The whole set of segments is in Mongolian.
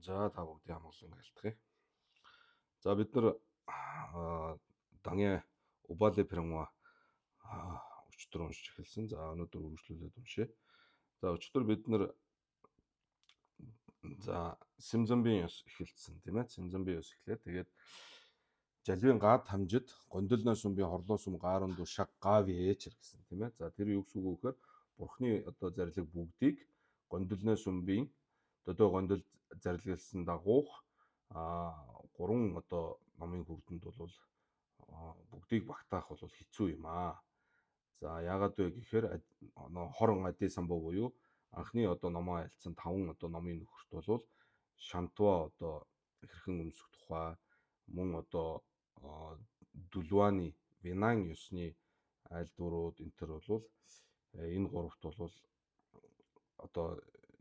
За, та бүгдийн амгалан айлтгая. За, бид нар Дангийн Убали Пиранга өчтөр уншиж эхэлсэн. За, өнөөдөр үргэлжлүүлээд уншъя. За, өчтөр бид нар за Симзамбийн ёс эхэлсэн, тийм ээ. Симзамбийн ёс эхлээд тэгээд жалвын гад хамжид гондолной сүмбийн хорлоо сүм гааранду шаг гавьээчэр гэсэн, тийм ээ. За, тэр юу гэсэн үг вэ гэхээр бурхны одоо зарлиг бүгдийг гондолной сүмбийн додой гондол зарлаглсан дагуух гурван одоо номын хүрдэнд бол бүгдийг багтаах бол хэцүү юм аа. За, яагаад вэ гэхээр хорон ади самбо буюу анхны одоо номоо айлцсан таван одоо номын нөхөрт бол шантва одоо хэрхэн өмсөх тухай, мөн одоо дүлваны винан ёсны айлдварууд энэ төр бол энэ гуравт бол одоо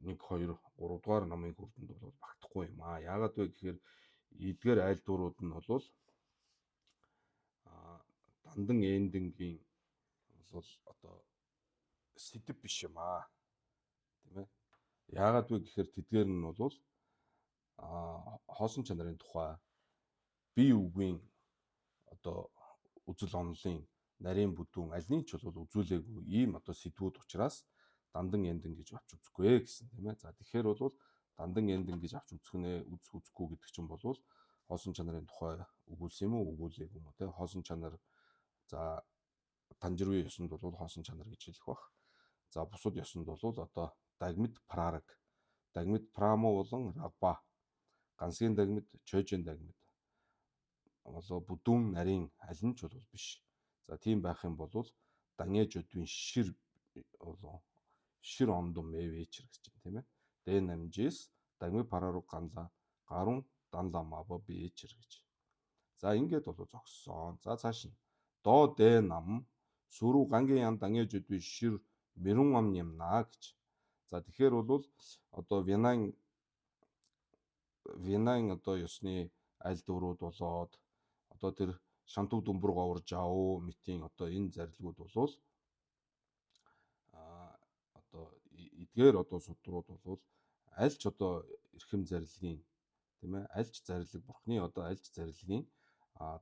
1 2 3 дугаар номын хүрдэнд бол багтахгүй юм аа. Яагаад вэ гэхээр эдгээр айлдварууд нь бол дандан эндэнгийн бол одоо сэдэв биш юм аа. Тийм ээ. Яагаад вэ гэхээр тэдгээр нь бол хоосон чанарын тухай, бие үгийн одоо үзэл онолын нарийн бүдүүн альны ч бол үзүүлээгүй ийм одоо сэдвүүд учраас дандан эндэн гэж авч үзэхгүй гэсэн, тийм ээ. За, тэгэхээр бол дандан эндэн гэж авч үзэх нэ үзэх үзэхгүй гэдэг чинь бол хоосон чанарын тухай өгүүлсэн юм уу, өгүүлээгүй юм уу, тийм хоосон чанар. За, Танжирвын ёсонд бол хоосон чанар гэж хэлэх бах. За, бусад ёсонд бол одоо дагмид прараг, дагмид прамо болон рагба, гансгийн дагмид, чойжин дагмид болоо бүдүүн нарийн аль нь ч бол биш. За, тийм байх юм бол дангэ жодвын шир болон шир ондом мэвэчэр гэж байна, тийм ээ. Дэ намжис дагми параруг ганла гарун данла мабо бэчэр гэж. За, ингээд бол зогссон. За, цааш нь доо дэ нам сүрүү гангийн ян дангэ жодвын шир мэрүн ам нямна гэж. За, тэгэхээр бол одоо Винан одоо ёсны айлдварууд болоод одоо тэр шантуг дүмбэр говор жав митийн одоо энэ зарлигууд болвол одоо эдгээр одоо судрууд болвол аль ч одоо эрхэм зарилгийн, тийм ээ, аль ч зарлиг бурхны одоо аль ч зарилгийн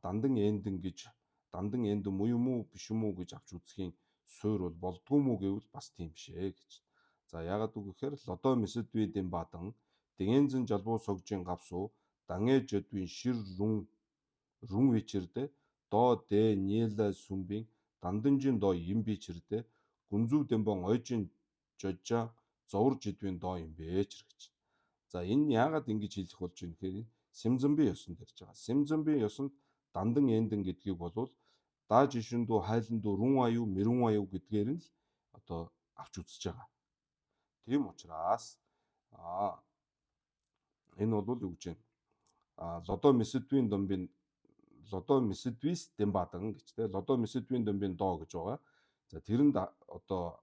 дандан эндэн гэж, дандан эндэн муу юм уу, биш юм уу гэж авч үзэхийн суур бол болдгоо мүү гэвэл бас тийм биш ээ гэж. За, яагаад үг гэхээр лодо месэдви дэмбадан дэгэнзэн жалбуу согжин гавсуу дангэ жодвын шир рүн рүн вечэрдэ доо дэ ниэла сүмбийн данданжин доо юм бичэрдэ гүнзүү дэмбон ойжин жожа зовр жидвийн доо юм бэ ч гэж. За, энэ яагаад ингэж хэлэх болж байна гэхээр Симзамбийн ёсонд ярьж байгаа. Симзамбийн ёсонд дандан эндэн гэдгийг болвол дааж ишэндүү хайландүү рүн аюу мэрүн аюу гэдгээр нь л одоо авч үзэж байгаа. Тийм учраас энэ бол юу гэж байна? Лодо месэдвийн домбын лодо месэдвис дэмбадан гэж, те, лодо месэдвийн домбын доо гэж байгаа. За, тэрэнд одоо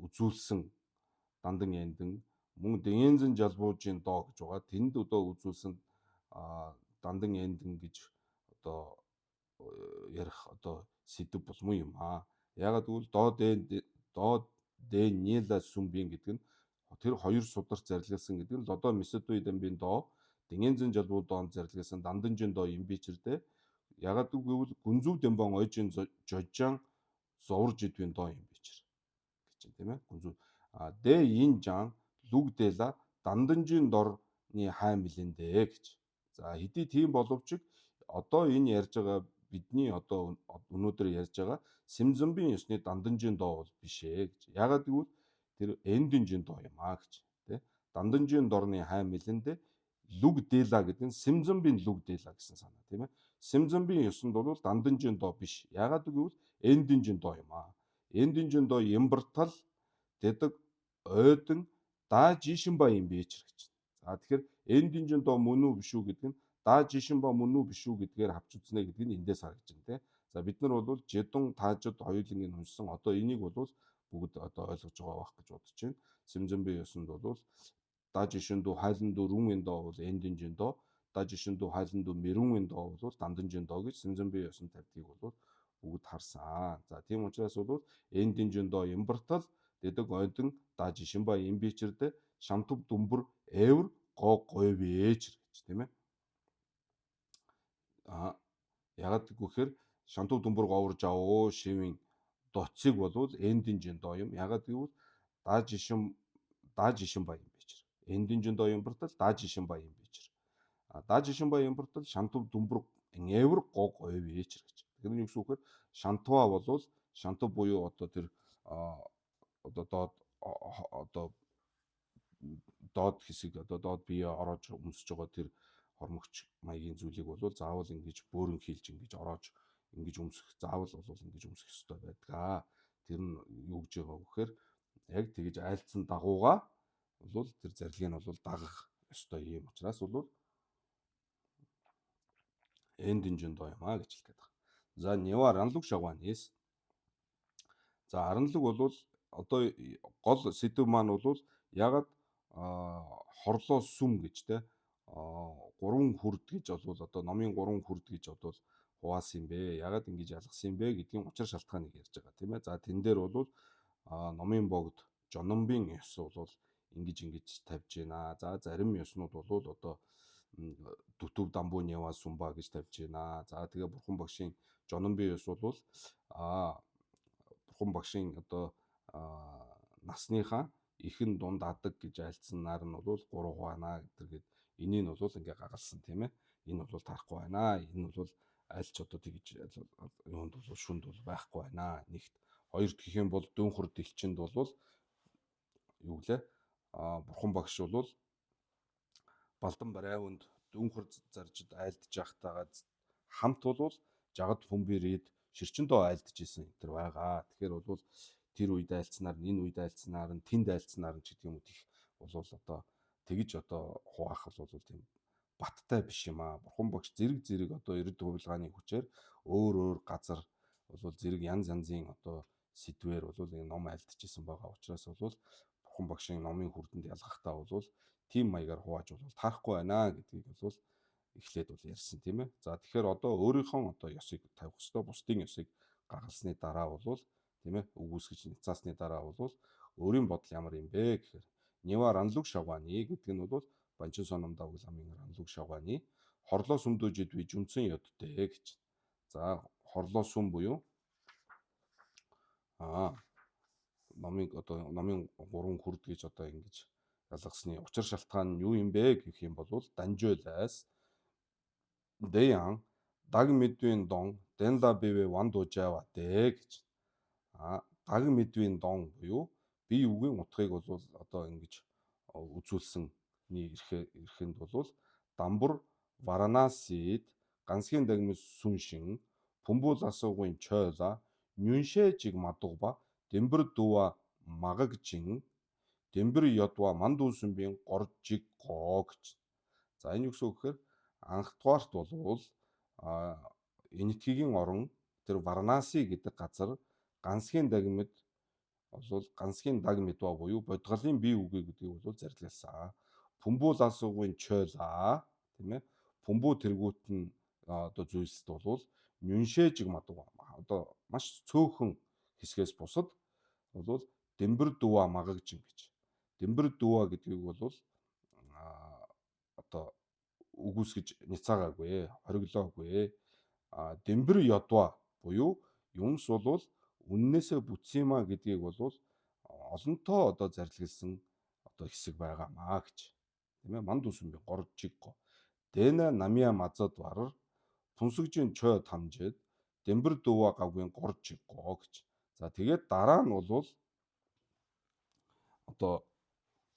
үзүүлсэн дандан эндэн, мөн дэнзэн жалбуужийн доо гэж байгаа. Тэнд одоо үзүүлсэн дандан эндэн гэж одоо ярих одоо сэдэв болмоо юм аа. Яагаад гэвэл доо дэ ниэла сүмбийн гэдэг нь тэр хоёр сударт зарилгалсан гэдэг нь лодо месэдвийн дамбын доо, Дэнгээнзэн жалбуу доонд зарилгалсан данданжин доо юм бичэрдэ. Яагаад гэвэл гүнзүү дэмбон ойжин жожжан зовр жидвийн доо юм бичэр гэж байна, тийм ээ. Гүнзүү дэ ин жан лүг дэла данданжин дорны хай мэлэндэ гэж. За, хэдий тийм боловч одоо энэ ярьж байгаа бидний одоо өнөөдөр ярьж байгаа Симзамбийн ёсны данданжин доо бол биш ээ гэж. Яагаад гэвэл тэр эндэнжин доо юм аа гэж, тий. Данданжин дорны хай мэлэндэ лүг дэла гэдэг нь Симзамбийн лүг дэла гэсэн санаа, тийм ээ. Симзамбийн ёсонд бол данданжин доо биш. Яагаад гэвэл эндэнжин доо юм аа. Эндэнжин доо ямбартал дэдэг ойдон даа жишин ба юм бэчэр гэж. За, тэгэхээр эндэнжин доо мөн үү, биш үү гэдэг нь даа жишин ба мөн үү, биш үү гэдгээр авч үзнэ гэдэг нь эндээс харагдаж байна, тийм. За, бид нар бол жидун таажид хоёулангийг уншсан. Одоо энийг бол бүгд одоо ойлгож байгаа байх гэж бодож байна. Симзамбийн ёсонд бол даа жишэндүү хайландүү рүн доо бол эндэнжин доо, даа жишэндүү хайландүү мэрүн доо бол данданжин доо гэж Симзамбийн ёсон тавьдгийг бол бүгд харсан. За, тийм учраас бол эндэнжин доо ямбартал дэдэг ойдон даа жишин ба юм бичэрдэ шамтав дүмбэр эвэр го говьвэч гэж, тийм ээ. А ягаад гэвэл шантуу дүмбэр говор жавуу шивийн доцыг болвол эндинжин доо юм. Ягаад гэвэл дааж ишин баян бичэр. Эндинжин доо юм бартал дааж ишин баян бичэр. А дааж ишин баян бартал шантуу дүмбэр нээвэр го говьвэч гэж. Тэр нь юу гэсэн үг вэ? Шантуа болвол шанту буюу одоо тэр одоо доод одоо доод хэсэг, одоо доод бие ороож өмсөж байгаа тэр хормогч маягийн зүйлийг бол заавал ингэж бөөрөн хийлж ингэж ороож ингэж өмсөх, заавал бол ингэж өмсөх ёстой байдаг. Тэр нь юу гэж байгаа вэ гэхээр яг тэгэж айлдсан дагууга бол тэр зарилгийг нь бол дагах ёстой юм учраас бол энд динжин доо юм а гэж хэлэх гээд байгаа. За, Нева ранлуг шавгаанис. За, аранлаг бол одоо гол сэдэв маань бол ягаад хорлоо сүм гэж те гурван хүрд гэж бол одоо номын гурван хүрд гэж бол хуваасан юм бэ? Ягаад ингэж ялгасан юм бэ гэдгийн учир шалтгааныг ярьж байгаа, тийм ээ. За, тэн дээр бол номын богд жономбын ёс бол ингэж ингэж тавьж байна. За, зарим ёснууд бол одоо дүтүв дамбуу нева сумба гэж тавьж байна. За, тэгээ бурхан багшийн жономбын ёс бол бурхан багшийн одоо насныхаа ихэн дунд адаг гэж айлдсанаар нь бол 3 хуваана гэдэргээд энийг нь бол ингээ гагалсан, тийм ээ. Энэ бол таарахгүй байна. Энэ бол аль ч одоо тэгж юунд бол шүнд бол байхгүй байна. Нэгт, хоёрт гэх юм бол дүүнхөр дэлчинд бол юу гэлээ? Бурхан багш бол Балдан барайванд дүүнхөр заржид айлдж явахтайгаа хамт бол жагад хүмбэрээд ширчэндөө айлдж исэн энэ төр байгаа. Тэгэхээр бол тэр үед айлцсанаар нь, энэ үед айлцсанаар нь, тэнд айлцсанаар нь ч гэдэг юм уу, тех бол одоо тэгж одоо хуваах бол тийм баттай биш юм аа. Бурхан багш зэрэг зэрэг одоо эрд хувилгааны хүчээр өөр өөр газар бол зэрэг янз янзын одоо сэдвээр бол энэ ном айлдчихсан байгаа учраас бол бурхан багшийн номын хүрдэнд ялгахтаа бол тийм маягаар хувааж бол таарахгүй байна гэдгийг бол эхлээд бол ярьсан, тийм ээ. За, тэгэхээр одоо өөрийнхөө одоо ёсыг тавих ёстой, бусдын ёсыг гагалсны дараа бол, тийм ээ, үгүйсгэж няцаасны дараа бол өөрийн бодол ямар юм бэ гэхээр Нева ранлуг шавгааны гэдэг нь бол Банчин соном давгламын ранлуг шавгааны хорлоо сүмдөөжид би жүнцэн ёдтэй гэж. За, хорлоо сүм буюу номын одоо номын гурван хүрд гэж одоо ингэж ялгасны учир шалтгаан нь юу юм бэ гэх юм бол данжойлаас дэян даг мэдвийн дон дэнла бивэ вандужаава дэ гэж. Даг мэдвийн дон буюу бие үгийн утгыг бол одоо ингэж үзүүлсэн эрхэнд бол дамбур Варанасид гансгийн дагмис сүншин пүмбул асуугын чойла нюншээжиг мадугба дэмбэр дува магагжин дэмбэр ёдва мандуусүмбийн горжиг гоо гэж. За, энэ юу гэсэн үг гэхээр анхдугаарт болвол Энэтхэгийн орон тэр Варанаси гэдэг газар гансгийн дагмид бол гансгийн даг мэдва буюу бодгалын бие үгүй гэдгийг бол зарилгалсан. Пүмбул асуугын чойлаа, тийм ээ. Пүмбүү тэргүүт нь одоо зүйлсд бол нюншээжиг мадаг одоо маш цөөхөн хэсгээс бусад бол дэмбэр дува магагжин гэж. Дэмбэр дува гэдгийг бол одоо үгүйсгэж няцаагаагүй, хориглоогүй. Дэмбэр ёдва буюу юмс бол үннээсээ бүтсэн юма гэдгийг бол олонтоо одоо зарилгалсан одоо хэсэг байгаамаа гэж. Тийм ээ, манд үсэн би горжигго. Дэнэ намья мазад вар пүнсэгжин чой тамжид дэмбэр дува гавгийн горжигго гэж. За, тэгээд дараа нь бол одоо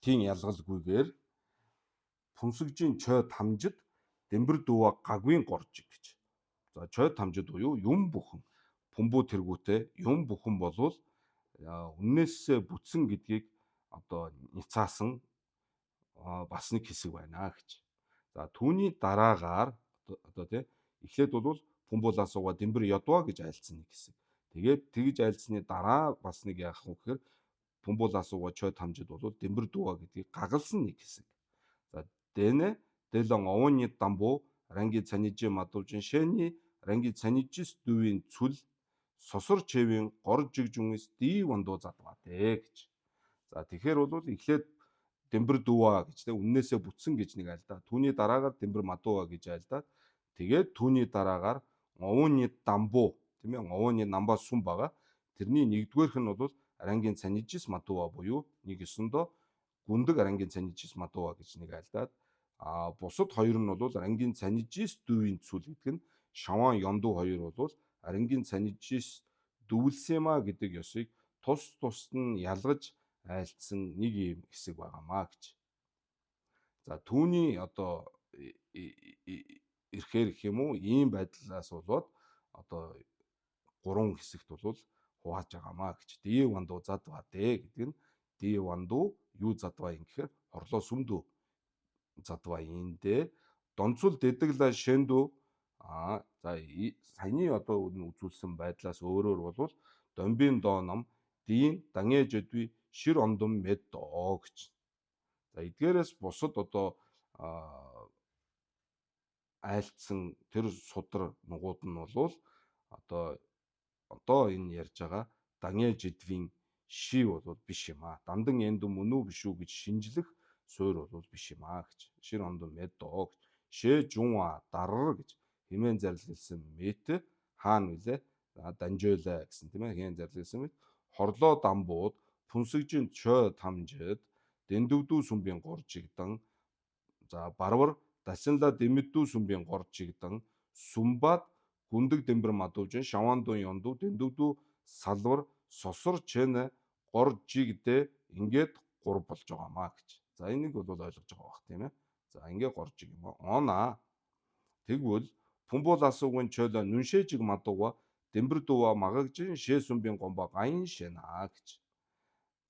тийм ялгалгүйгээр пүнсэгжин чой тамжид дэмбэр дува гагвын горжиг гэж. За, чой тамжид буюу юм бүхэн пүмбүү тэргүүтэй юм бүхэн болвол үннээсээ бүтсэн гэдгийг одоо няцаасан бас нэг хэсэг байна гэж. За, түүний дараагаар одоо тий эхлээд бол пүмбуулаа суугаа дэмбэр ёдваа гэж айлдсан нэг хэсэг. Тэгээд тэгж айлдсны дараа бас нэг яах вэ гэхээр пүмбуулаа суугаа чой тамжид бол дэмбэр дүүа гэдгийг гагалсан нэг хэсэг. За, дэнэ дэлэн овны дамбуу ранги цанижи мадувжин шэний ранги цанижис дүүвийн цүл сосор чэвийн гор жигжүнээс ди вандуу задваа дээ гэж. За, тэгэхээр бол эхлээд Дэмбэр дүүва гэж те үннээсээ бүтсэн гэж нэг айлдаа. Түүний дараагаар Дэмбэр мадууа гэж айлдаад тэгээд түүний дараагаар Овооны дамбуу тийм ээ, Овооны намбаа сүм байгаа. Тэрний нэгдүгээрх нь бол Арангийн цанижис мадууа буюу нэг ёсондоо гүндэг Арангийн цанижис мадууа гэж нэг айлдаад, а бусад хоёр нь бол Арангийн цанижис дүүвийн цүл гэдэг нь Шаван Ёндуу хоёр бол Арангийн цанижис дүүвэлсэма гэдэг ёсыг тус тусад нь ялгаж айлдсан нэг юм хэсэг байгаамаа гэж. За түүний одоо ирэхээр гэх юм уу, ийм байдлаас болоод одоо гурван хэсэгт бол хувааж байгаамаа гэж. Дие вандуу задва дээ гэдэг нь дие вандуу юу задва юм гэхээр хорлоо сүмдүү задва юм дээ. Донцул дэдэгла шэндүү. А за саяны одоо үзүүлсэн байдлаас өөрөөр болвол домбийн доо ном дийн дангэ жодви шир ондом мэд доо гэж. За эдгээрээс бусад одоо айлтсан тэр судар нугууд нь бол одоо энэ ярьж байгаа дангэ жидвийн ши бол биш юм а. Дандан энд мөн үү биш үү гэж шинжлэх суур бол биш юм а гэж. Шир ондом мэд доо гэж. Шээ жунва дарар гэж хэмээн зарлигласан мэт хаана вүлээ? Данжойлаа гэсэн тийм ээ, хэмээн зарлигласан мэт хорлоо дамбууд пүнсэгжин чой тамжид дэндөвдүү сүмбийн горжигдан за барвар дасинла дэмэдүү сүмбийн горжигдан сүмбад гүндэг дэмбэр мадуужин шаваандун ёндуу дэндөвдүү салвар сосор чэнэ горжигдэ ингээд гур болж байгаамаа гэж. За энийг бол ойлгож байгаа бах тийм ээ. За ингээ горжиг юм аа. Онаа. Тэгвэл Пүмбул асуугийн чойло нүншээжиг мадууга дэмбэр дууа магагжин шээ сүмбийн гомбо гайн шэнэ гэж.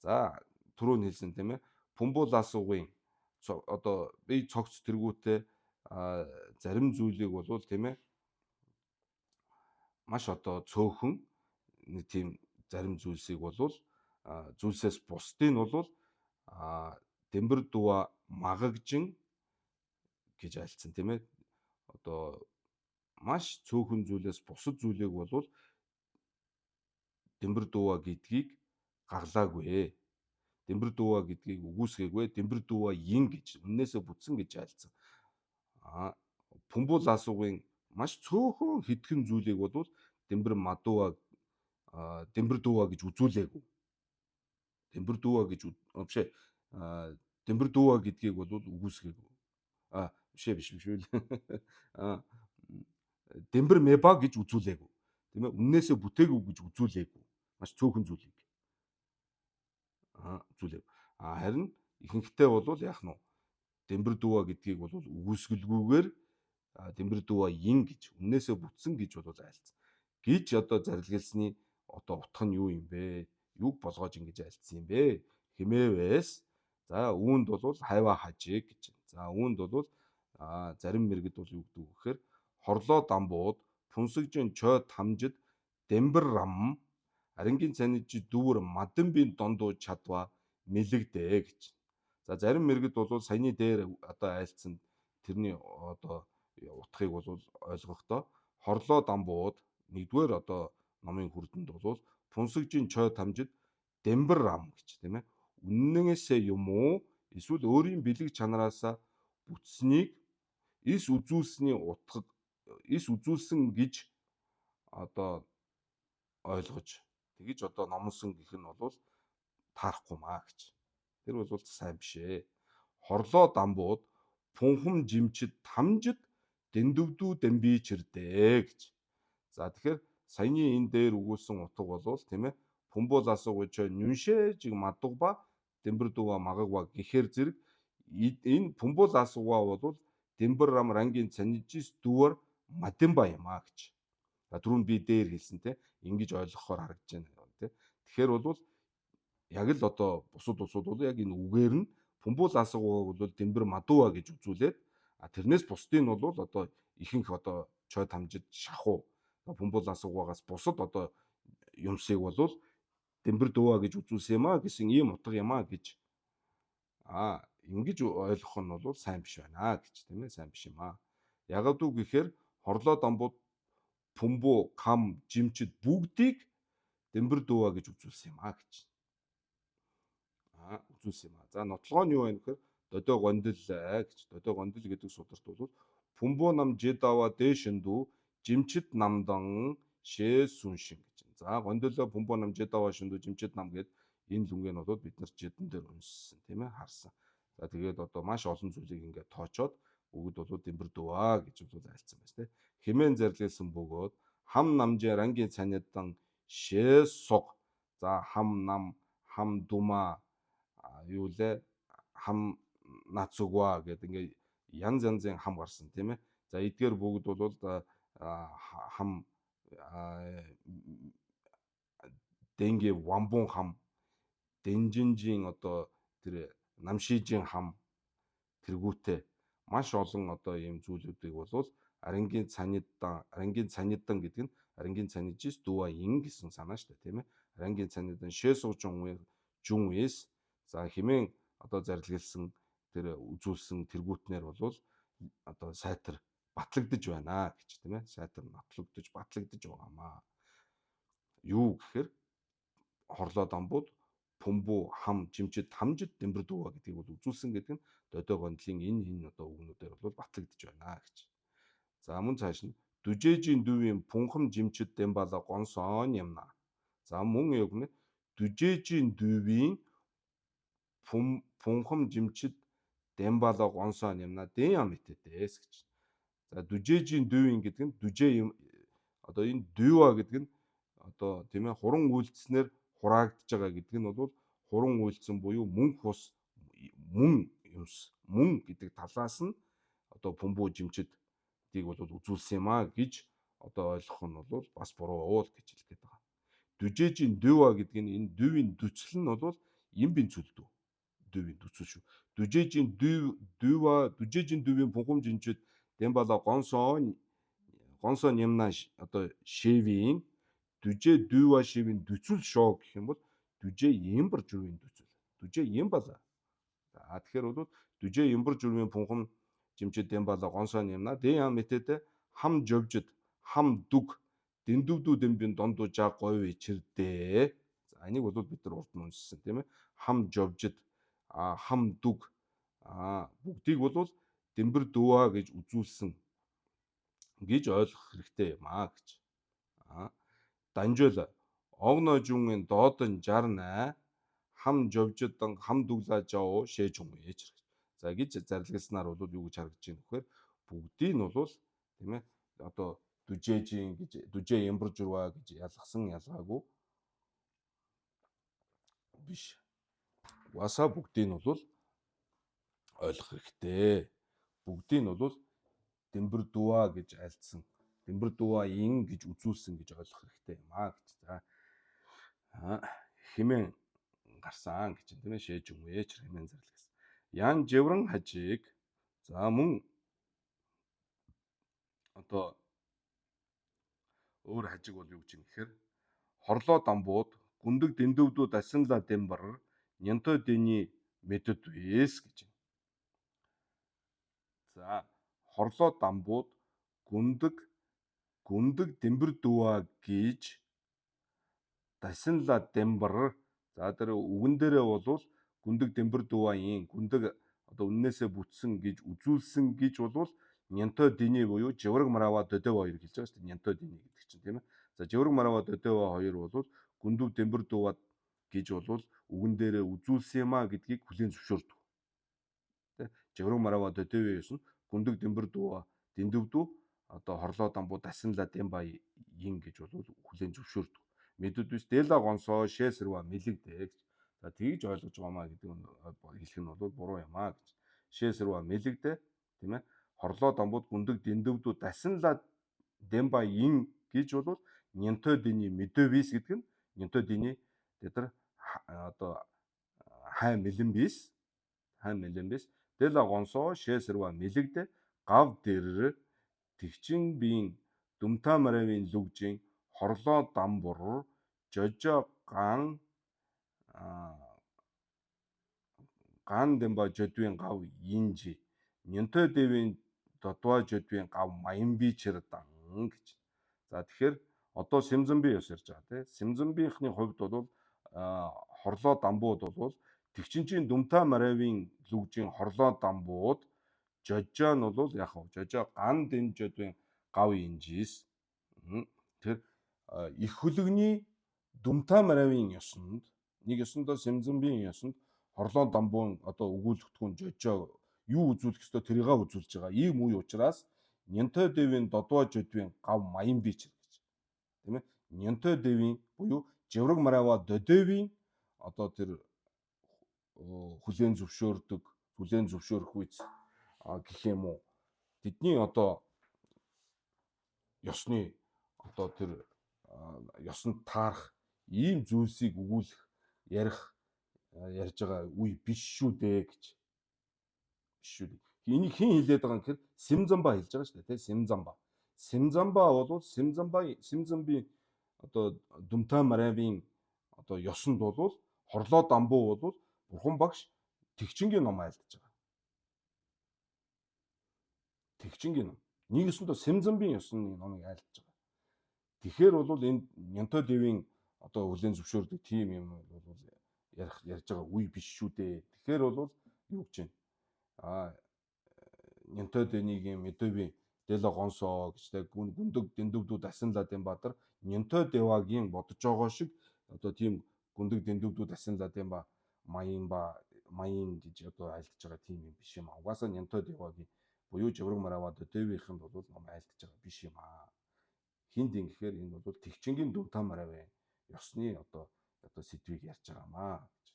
За түрүүн хэлсэн тийм ээ. Пүмбул асуугийн одоо би цогц тэргүүтээ зарим зүйлийг болвол тийм ээ маш одоо цөөхөн нэг тийм зарим зүйлсийг болвол зүйлсээс бусдыг нь болвол дэмбэр дууа магагжин гэж айлцсан тийм ээ. Одоо маш цөөхөн зүйлээс бусад зүйлийг болвол дэмбэр дууа гэдгийг гаглаагүй. Дэмбэр дууа гэдгийг үгүйсгээгүй. Дэмбэр дууа ин гэж үннээсээ бүтсэн гэж айлцсан. А Пүмбул асуугийн маш цөөхөн хэдхэн зүйлийг болвол дэмбэр мадууа дэмбэр дууа гэж үзүүлээгүй. Дэмбэр дууа гэж биш ээ. Дэмбэр дууа гэдгийг бол үгүйсгээгүй. А биш ээ биш биш үү. А дэмбэр меба гэж үзүүлээгүй. Тийм ээ, үннээсээ бүтээгүй гэж үзүүлээгүй. Маш цөөхөн зүйлийг. Үзүүлээгүй. А харин ихэнхдээ бол яах нь вэ? Дэмбэр дууа гэдгийг бол үгүйсгэлгүйгээр дэмбэр дууа ин гэж үннээсээ бүтсэн гэж бол айлцсан. Гэж одоо зарилгэлсний одоо утга нь юу юм бэ? Юуг болгоож ингэж айлцсан юм бэ? Химээвэс за үүнд бол хайва хажиг гэж. За үүнд бол зарим мэргэд бол юу гэдэг вэ гэхээр хорлоо дамбууд пүнсэгжин чой тамжид дэмбэр рам арингийн цанижи дүүр мадамбийн дондуу чадва мэлэгдэ гэж. За зарим мэргэд бол саяны дээр одоо айлцсан тэрний одоо утгыг бол ойлгохдоо хорлоо дамбууд нэгдүгээр одоо номын хүрдэнд бол пүнсэгжин чой тамжид дэмбэр рам гэж тийм ээ. Үннээсээ юм уу эсвэл өөрийн бэлэг чанараасаа бүтснийг эс үзүүлсний утга эс үзүүлсэн гэж одоо ойлгож тэгэж одоо номлосон гэх нь бол таарахгүй маа гэж. Тэр бол сайн биш ээ. Хорлоо дамбууд пунхам жимчид тамжид дэндөвдүү дамбичэрдэ гэж. За тэгэхээр саяны энэ дээр өгүүлсэн утга болвол тийм ээ пүмбул асуугуй чой нүншээжиг мадугба дэмбэр дууа магагва гэхээр зэрэг энэ пүмбул асуугаа бол дэмбэр рам рангийн цанижис дүүвэр мадимба юм а гэж. За түрүүн би дээр хэлсэн те ингэж ойлгохоор харагдаж байна те. Тэгэхээр бол яг л одоо бусад улсууд бол яг энэ үгээр нь пүмбул асуугаа бол дэмбэр мадууа гэж үзүүлээд, а тэрнээс бусдыг нь бол одоо ихэнх одоо чой тамжид шахуу пүмбул асуугаагаас бусад одоо юмсыг бол дэмбэр дууа гэж үзүүлсэн юм а гэсэн ийм утга юм а гэж ингэж ойлгох нь бол сайн биш байна гэж тийм ээ, сайн биш юм а. Ягаад үг гэхээр хорлоо дамбууд пүмбу кам жимчид бүгдийг дэмбэр дууа гэж үзүүлсэн юм а гэж. Үзүүлсэн юм а. За, нотлогоо нь юу вэ гэхээр додой гондил гэж. Додой гондил гэдэг сударт бол Пүмбо нам жидава дэшэндүү жимчид намдан шээ сүншин гэж. За, гондилоо пүмбо нам жидава шүндүү жимчид нам гэд энэ лүнгээ нь бол бид нар жидэн дээр уншсан, тийм ээ, харсан. За, тэгээд одоо маш олон зүйлийг ингээд тоочоод бүгд бол дэмбэр дөваа гэж бол айлцсан байна, тийм. Химэн зарлисан бөгөөд хам намжээ рангийн цаниадан шээ суг. За, хам нам, хам думаа, юу лээ, хам нацугва гэдэг ингээд янз янзын хам гарсан, тийм ээ. За, эдгээр бүгд бол хам дэнгэ вамбун хам, дэнжинжийн одоо тэр намшижийн хам тэргүүтээ маш олон одоо ийм зүйлүүдийг бол арангийн цанидан, арангийн цанидан гэдэг нь арангийн цанижис дүүа ин гэсэн санаа шүү дээ, тийм ээ. Арангийн цанидан шээсууж жүн эс. За, химэн одоо зарилгалсан тэр үзүүлсэн тэргүүтнэр бол одоо сайтар батлагдаж байна гэж, тийм ээ. Сайтар нотлогдож батлагдаж байгаамаа. Юу гэхээр хорлоо дамбууд пүмбу хам жимчид хамжид дэмбэр дүүва гэдгийг бол үзүүлсэн гэдэг нь додой гондлын энэ одоо үгнүүдээр бол батлагдаж байна гэж. За, мөн цааш нь дүжээжийн дүүвийн пүнхам жимчид дэмбала гонсон ямна. За, мөн яг нэ дүжээжийн дүүвийн пүнхам жимчид дэмбала гонсон ямна дэн ям итэдэс гэж. За, дүжээжийн дүүвийн гэдэг нь дүжээ юм, одоо энэ дүүва гэдэг нь одоо, тийм ээ, хуран үйлдснээр хураагдж байгаа гэдэг нь бол хуран үйлдсэн буюу мөнх ус мөн юмс мөн гэдэг талаас нь одоо пүмбүү жимчидийг бол үзүүлсэн юм а гэж одоо ойлгох нь бол бас буруу уул гэж хэлэх гээд байгаа. Дүжээжийн дүүва гэдэг нь энэ дүүвийн дүцэл нь бол имбийн цөлдүү. Дүүвийн дүцэл шүү. Дүжээжийн дүүва, дүжээжийн дүүвийн пүнхүм жимчид дэмбала гонсон гонсон нямна одоо шэвийн дүжээ дүүва шивийн дүцэл шоо гэх юм бол дүжээ имбар жүрвийн дүцэл. Дүжээ имбала. За, тэгэхээр бол дүжээ имбар жүрвийн пүнхүм жимчид дэмбала гонсон нямна дэн ям мэтэдэ хам жовжид хам дүг дэндүвдүү дэмбин дондуу жаа говь ичирдээ. За, энийг бол бид нар урд нь уншсан, тийм ээ. Хам жовжид, хам дүг бүгдийг бол дэмбэр дүүва гэж үзүүлсэн гэж ойлгох хэрэгтэй юм а гэж. Данжуул огно жүнгийн доодон жарнай хам жовжидан хам дүглаа жоо шээж юм ээж. За, гэж зарилгалснаар бол юу гэж харагдаж байна вэхээр бүгдийг нь бол, тийм ээ, одоо дүжээжийн гэж дүжээ ямбар журва гэж ялгасан ялгаагүй биш. Угаасаа бүгдийг нь бол ойлгох хэрэгтэй. Бүгдийг нь бол дэмбэр дүүа гэж альцсан. Дэмбэр дүүа ин гэж үзүүлсэн гэж ойлгох хэрэгтэй юм а гэж. За, химэн гарсан гэж, тийм ээ, шээж өмөөч химэн зарлагдсан. Ян живран хажиг. За, мөн одоо өөр хажиг бол юу гэж юм гэхээр хорлоо дамбууд гүндэг дэндөвдүүд асинла дэмбар нянтой дэний мэдэд вэс гэж. За, хорлоо дамбууд гүндэг дэмбэр дүүа гэж дасинла дэмбар. За, тэр үгэн дээрээ болвол гүндэг дэмбэр дүүа ийн гүндэг одоо үннээсээ бүтсэн гэж үзүүлсэн гэж болвол нянтой диний буюу живраг марава додева хоёр гэж байгаа шүү дээ. Нянтой диний гэдэг чинь, тийм ээ. За, живраг марава додева хоёр бол гүндв дэмбэр дүүа гэж болвол үгэн дээрээ үзүүлсэн юм а гэдгийг хүлээн зөвшөөрдөг. Тэ? Живраг марава додева юус нь гүндэг дэмбэр дүүа дэндвдүү одоо хорлоо дамбуу дасинла дэмба ин гэж бол хүлээн зөвшөөрдөг. Мэдүүд биш дела гонсоо шээсэрва мэлэгдэ гэж. За, тэгж ойлгож байгаамаа гэдэг нь хэлэх нь бол буруу юм а гэж. Шээсэрва мэлэгдэ, тийм ээ. Хорлоо дамбууд гүндэг дэндвдүү дасинла дэмба ин гэж бол нянтой диний мэдөвис гэдэг нь нянтой диний тэд нар одоо хай мэлэн бис, хай мэлэн бис дела гонсоо шээсэрва мэлэгдэ гав дэр тэгчин биеийн дүмта маравын лүгжин хорлоо дамбур жожо ган ган дэмба жодвын гав инжи нянтой дэвийн додваа жодвын гав маянби чирдан гэж. За, тэгэхээр одоо Симзамби ёс ярьж байгаа, тийм. Симзамбийнхны хувьд бол хорлоо дамбууд бол Тэгчин чинь Дүмта Маравийн лүгжийн хорлоо дамбууд жожоо нь бол яг хав жожоо ган дэнжодын гав инжис. Тэр их хөлөгний Дүмта Маравийн ёсонд нэг ёсондоо Сэмзэмбийн ёсонд хорлоо дамбуун одоо өгүүлэгдэхүүн жожоо юу үзүүлэх ёстой тэрийг үзүүлж байгаа. Ийм үе учраас Нянтой дэвийн додвоо жодвийн гав маян бич гэж. Тийм ээ. Нянтой дэвийн буюу Живраг Марава Додевийн одоо тэр хүлээн зөвшөөрдөг, хүлээн зөвшөөрөх үз гэх юм уу. Тэдний одоо ёсны одоо тэр ёсонд таарах ийм зүйлсийг өгүүлэх, ярих ярьж байгаа үе биш шүү дээ гэж. Биш шүү дээ. Энийг хэн хэлээд байгаа юм гэхээр Симзамба хэлж байгаа шүү дээ, тийм Симзамба. Симзамба бол Симзамба Симзамбийн одоо Дүмтай Маравийн одоо ёсонд бол хорлоо дамбуу бол Бурхан багш Тэгчингийн ном айлдаж байгаа. Тэгчингийн ном. Нэг ёсондоо Симзамбийн ёсны номыг айлдаж байгаа. Тэгэхээр бол энд Нянтой дэвийн одоо хүлээн зөвшөөрдөг тийм юм бол ярих ярьж байгаа үе биш шүү дээ. Тэгэхээр бол юу гэж байна? Аа Нянтой дэнийг юм Эдовийн Дэло гонсоо гэж тэ гүндэг дэндүвдүүд асинлаад юм бадар Нянтой дэвагийн бодож байгаа шиг одоо тийм гүндэг дэндүвдүүд асинлаад юм ба маян ба маян гэж одоо айлдж байгаа тийм юм биш юм аа. Угаасаа Нянтой дэвагийн буюу Живраг Мараваа дэвийнхэнд бол ном айлдж байгаа биш юм аа. Хинд юм гэхээр энэ бол Тэгчингийн Дүнта Маравын ёсны одоо сэдвийг ярьж байгаа маа гэж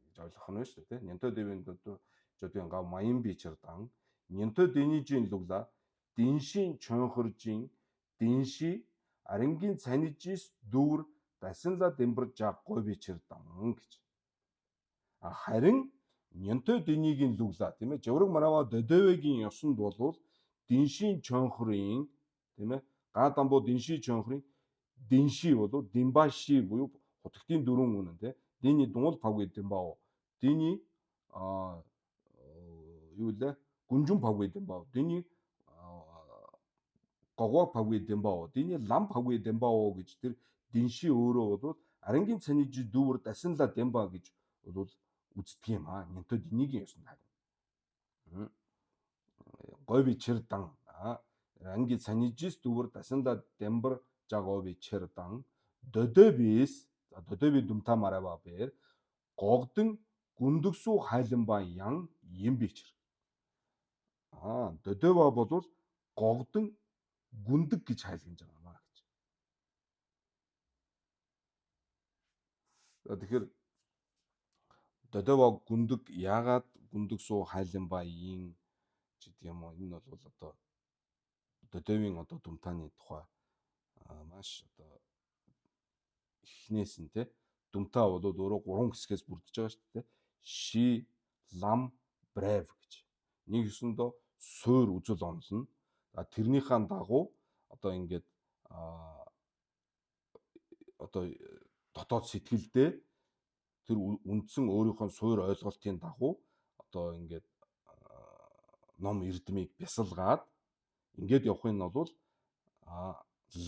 гэж ойлгох нь шүү дээ, тийм. Нянтой дэвийн жодын гав маян бичэрдан Нянтой дэнижийн лугла дэншийн чонхоржин дэнши арингийн цанижис дүүр дасинла дэмбэр жаг гой бичэрдан гэж. А харин Нянтой дэнигийн лүгла, тийм ээ, Живраг Мараваа Додовегийн ёсонд болвол дэншийн чонхорын, тийм ээ, га дамбуу дэнши чонхорын дэнши болов дэмбаши буюу хутагтын дөрвөн үнэн, тийм дэний дунгуул павгүй дэмбао дэний а юу лээ гүнжин павгүй дэмбао дэний гогоо павгүй дэмбао дэний лам павгүй дэмбао гэж тэр дэнши өөрөө бол арангийн цанижи дүүвэр дасинла дэмба гэж бол үздэг юм аа. Нянтой дэнигийн ёсонд харин. Гойви чирдан анги цанижис дүүвэр дасинла дэмбэр жагови чирдан додобис за додоби дүмта марава бэр гогдон гүндгсүү хайланба ян юм бичэр. Аа додова бол гогдон гүндэг гэж хайлгнаж байгаа юм аа гэж. За тэгэхээр додова гүндэг яагаад гүндгсүү хайланба ийн гэдэг юм уу? Энэ бол одоо додовын одоо дүмтааны тухай маш одоо эхнээс нь те дүмтаа бол өөрөө гурван хэсгээс бүрдэж байгаа шүү дээ. Ши, лам, брев гэж. Нэг ёсондоо суур үзэл онол нь тэрнийхээ дагуу одоо ингээд одоо дотоод сэтгэлдээ тэр үндсэн өөрийнхөө суур ойлголтын дагуу одоо ингээд ном эрдмийг бясалгаад ингээд явах нь бол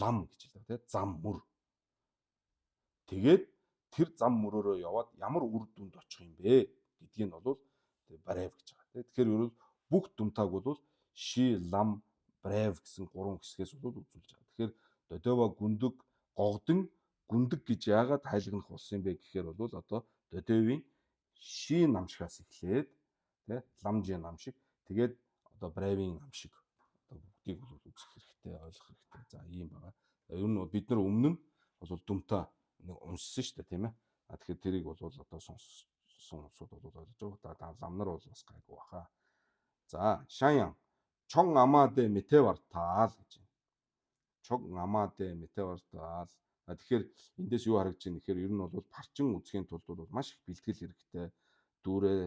лам гэж хэлдэг тийм зам мөр. Тэгээд тэр зам мөрөөрөө яваад ямар үр дүнд очих юм бэ гэдгийг нь бол барайв гэж байгаа тийм. Тэгэхээр ер нь бүх дүмтааг бол ши, лам, брев гэсэн гурван хэсгээс бол үзүүлж байгаа. Тэгэхээр додова гүндэг гогдон гүндэг гэж яагаад тайлгнах болсон юм бэ гэхээр бол одоо додовын ши намшигаас эхлээд тий ламжийн нам шиг тэгээд одоо бревийн нам шиг одоо бүгдийг бол үзэх хэрэгтэй, ойлгох хэрэгтэй. За ийм байгаа. Ер нь бид нар өмнө нь бол дүмтаа нэг уншсан шүү дээ, тийм ээ. А тэгэхээр тэрийг бол одоо сонссон хүмүүсүүд бол ойлгож байгаа. За лам нар бол бас гайгүй баха. За шаян чон амаадэ метевартаал гэж байна. Чон амаадэ метевартаал. Тэгэхээр эндээс юу харагдаж байна гэхээр ер нь бол парчин үзэхийн тулд бол маш их бэлтгэл хэрэгтэй. Дүүрээ,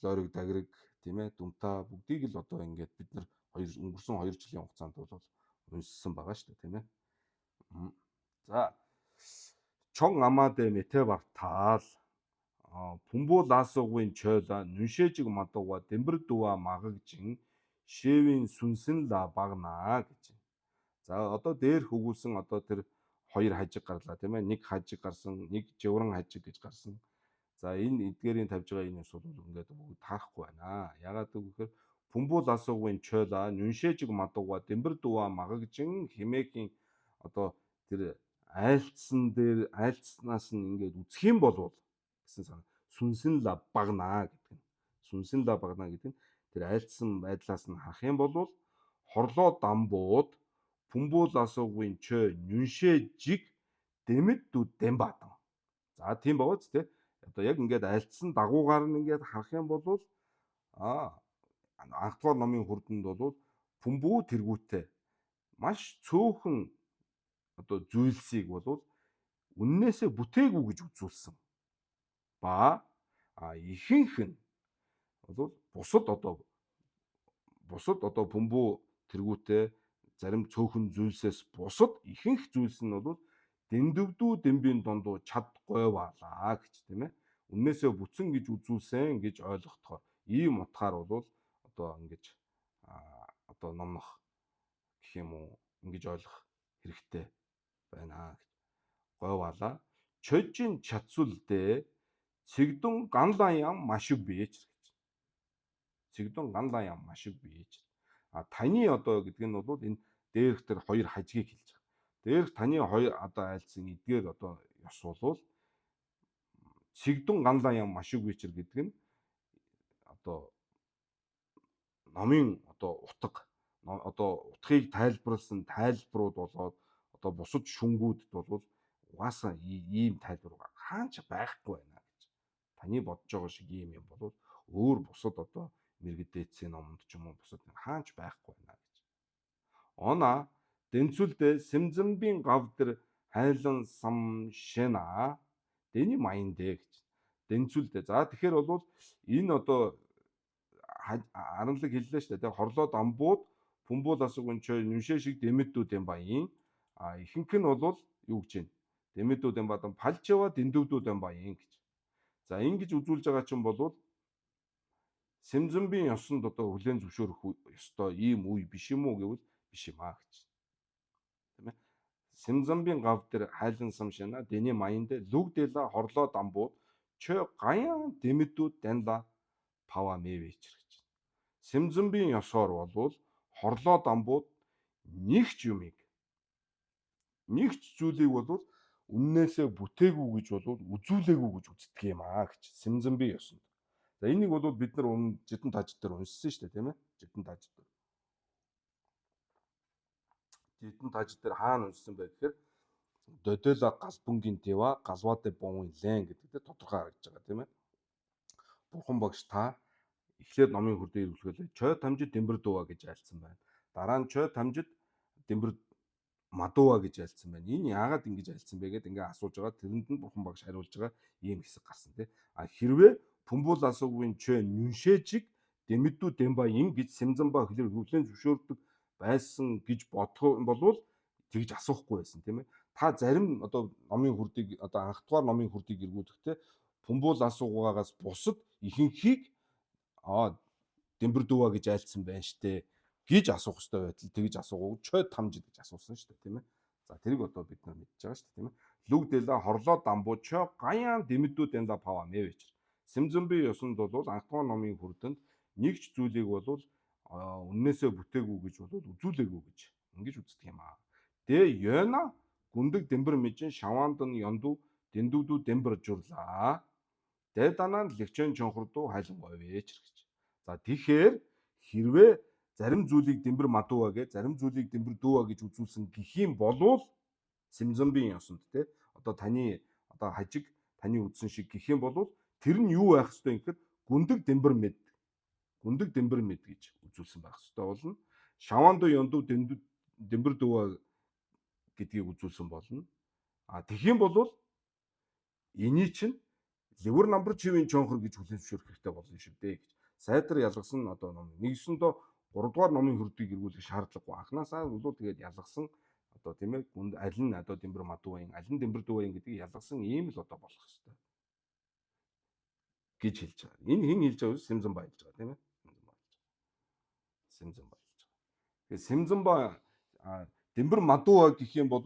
лойрог, даграг, тийм ээ, дүмтаа бүгдийг л одоо ингээд бид нар өнгөрсөн 2 жилийн хугацаанд бол уншсан байгаа шүү дээ, тийм ээ. За чон амаадэ метевартаал пүмбүү лаасуугийн чойла нүншээжиг мадууга дэмбэр дүва магагжин шээвийн сүнсэн ла багнаа гэж. За одоо дээрх өгүүлсэн одоо тэр хоёр хажиг гарлаа, тийм ээ. Нэг хажиг гарсан, нэг живран хажиг гэж гарсан. За, энэ эдгээрийн тавьж байгаа энэ ёс бол ингээд бүгд таарахгүй байна. Ягаад гэвэл Пүмбул асуугын чойла нүншээжиг мадууга дэмбэр дува магагжин химээхийн одоо тэр айлцсан дээр айлцснаас нь ингээд үзэх юм болвол гэсэн санаа сүнсэн ла багнаа гэдэг нь. Сүнсэн ла багнаа гэдэг нь тэр айлцсан байдлаас нь харах юм бол хорлоо дамбууд Пүмбул асуугын чой нүншээжиг дэмэд дү дэмбадан. За, тийм байгаа ч тий. Одоо яг ингээд айлцсан дагуугаар нь ингээд харах юм бол анхдугаар номын хүрдэнд бол Пүмбүү тэргүүтээ маш цөөхөн одоо зүйлсийг бол үннээсээ бүтээгүй гэж үзүүлсэн. Ба ихэнх нь бол бусад одоо Пүмбүү тэргүүтээ зарим цөөхөн зүйлсээс бусад ихэнх зүйлс нь бол дэндвдүү дэмбийн дундуу чад гойваалаа гэж, тийм ээ. Үннээсээ бүтсэн гэж үзүүлсэн гэж ойлгохдохоор ийм утгаар бол одоо ингэж одоо номнох гэх юм уу, ингэж ойлгох хэрэгтэй байна гэж. Гойваалаа. Чожин чацүлдээ цэгдэн ганлан ям маш бийч гэж. Цэгдэн ганлан ям маш бийч. А таны одоо гэдэг нь бол энэ дээрх тэр хоёр хажгийг хэлж байгаа. Дээрх таны хоёр одоо айлцсан эдгээр одоо ёс болвол цэгдэн ганлан ям маш бичэр гэдэг нь одоо номын одоо утга, одоо утгыг тайлбарласан тайлбарууд болоод одоо бусад шүнгүүдэд бол угаасаа ийм тайлбар хаан ч байхгүй байна гэж. Таны бодож байгаа шиг ийм юм бол өөр бусад одоо мэргэдээцийн номонд ч юм уу бусад хаан ч байхгүй байна гэж. Она дэнцүлдэ сэмзэмбийн гав дэр хайлан сам шена дэний маяндэ гэж. Дэнцүлдэ. За, тэгэхээр бол энэ одоо аранлаг хэллээ шүү дээ. Хорлоо дамбууд Пүмбул асуугын чой нүшээ шиг дэмэдүүд юм баян. А ихэнх нь бол юу гэж байна? Дэмэдүүд юм бадан палжава дэндөвдүүд юм баян гэж. За, ингэж үзүүлж байгаа чинь бол Сэмзэмбийн ёсонд одоо хүлээн зөвшөөрөх ёстой ийм үе биш юм уу гэвэл биш юм аа гэж. Тийм ээ. Сэмзэмбийн гав дээр хайлан сам шана дэний маянд лүг дэла хорлоо дамбууд чой гаян дэмэдүүд данла пава мэвэчэр гэж. Сэмзэмбийн ёсоор болвол хорлоо дамбууд нэгч юмыг, нэгч зүйлийг болвол үннээсээ бүтээгүй гэж болвол үзүүлээгүй гэж үздэг юм аа гэж Сэмзэмбийн ёсонд. За, энийг бол бид нар өмнө жидэн таж дээр уншсан шүү дээ, тийм ээ. Жидэн таж дээр. Жидэн таж дээр хаана уншсан бэ гэхээр Додола галбунгийн дэва галваде бон лэн гэдэг дээр тодорхой харагдаж байгаа, тийм ээ. Бурхан багш та эхлээд номын хүрдээ эргүүлэхээ чой тамжид дэмбэр дууа гэж айлцсан байна. Дараа нь чой тамжид дэмбэр мадууа гэж айлцсан байна. Энэ яагаад ингэж айлцсан бэ гэдээ ингээ асууж байгаа. Тэрэнд нь бурхан багш хариулж байгаа ийм хэсэг гарсан, тий. А хэрвээ Пүмбул асуугийн чой нүншээжиг дэмэдүү дэмба ин гэж Сэмзамба хэлээр хүлээн зөвшөөрдөг байсан гэж бодох болвол тэгж асуухгүй байсан, тийм ээ. Та зарим одоо номын хүрдийг, одоо анхдугаар номын хүрдийг эргүүлэхдээ Пүмбул асуугаагаас бусад ихэнхийг дэмбэр дүүва гэж айлцсан байна штэ гэж асуух хэрэгтэй байтал тэгж асуугаагүй чой тамж гэж асуусан штэ, тийм ээ. За, тэрийг одоо бид нар мэдж байгаа штэ, тийм ээ. Лүг дэла хорлоо дамбуу чой гаян дэмэдүү дэнда пава мэвэч. Сэмзэмби ёсонд бол анхдугаар номын хүрдэнд нэгч зүйлийг бол үннээсээ бүтээгүй гэж бол үзүүлээгүй гэж ингэж үздэг юм аа. Дэ ёна гүндэг дэмбэр мижин шаваанд нь ёнду дэндүүдүү дэмбэр журлаа. Дэ данаа лэгчэн чонхордуу хайлан говьэж гэж. За, тэгэхээр хэрвээ зарим зүйлийг дэмбэр мадууа гэж, зарим зүйлийг дэмбэр дүүа гэж үзүүлсэн гэх юм болвол Сэмзэмбийн ёсонд те одоо таны одоо хажиг таны үзсэн шиг гэх юм болвол тэр нь юу байх ёстой юм гэхээр гүндэг дэмбэр мэд, гүндэг дэмбэр мэд гэж үзүүлсэн байх ёстой болно. Шаванду ёнду дэмбэр дүүа гэдгийг үзүүлсэн болно. А тэгэх юм бол эний чинь ливер намбар чивийн чонхор гэж хүлээн зөвшөөрөх хэрэгтэй болно шүү дээ гэж. Сайдар ялгасан одоо ном нэгсэндөө 3 дугаар номын хөрдийг эргүүлэх шаардлагагүй. Анханасаа бол тэгээд ялгасан одоо, тийм ээ, гүнд аль нь одоо дэмбэр мадууын, аль нь дэмбэр дүүвэн гэдгийг ялгасан ийм л одоо болох ёстой гэж хэлж байгаа. Энэ хэн хэлж байгаа вэ? Сэмзэнба хэлж байгаа, тийм ээ. Сэмзэнба хэлж байгаа. Сэмзэнба хэлж байгаа. Тэгэхээр Сэмзэнба дэмбэр мадууа гэх юм бол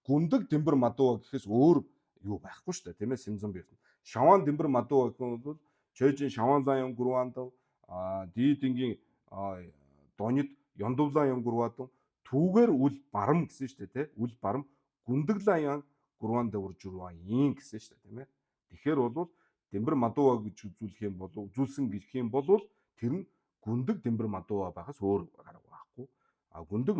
гүндэг дэмбэр мадууа гэхээс өөр юу байхгүй шүү дээ, тийм ээ, Сэмзэнба. Шаван дэмбэр мадуу гэх юм бол чойжин шаван лан гурвандав дийдингийн донид ёндувлан юм гурвадан түүгээр үл барам гэсэн шүү дээ, тий? Үл барам гүндэглан ян гурван дэвэр журван ийн гэсэн шүү дээ, тийм ээ. Тэгэхээр бол дэмбэр мадууа гэж үзүүлэх юм бол үзүүлсэн гэх юм бол тэр нь гүндэг дэмбэр мадууа байхаас өөр арга байхгүй. А гүндэг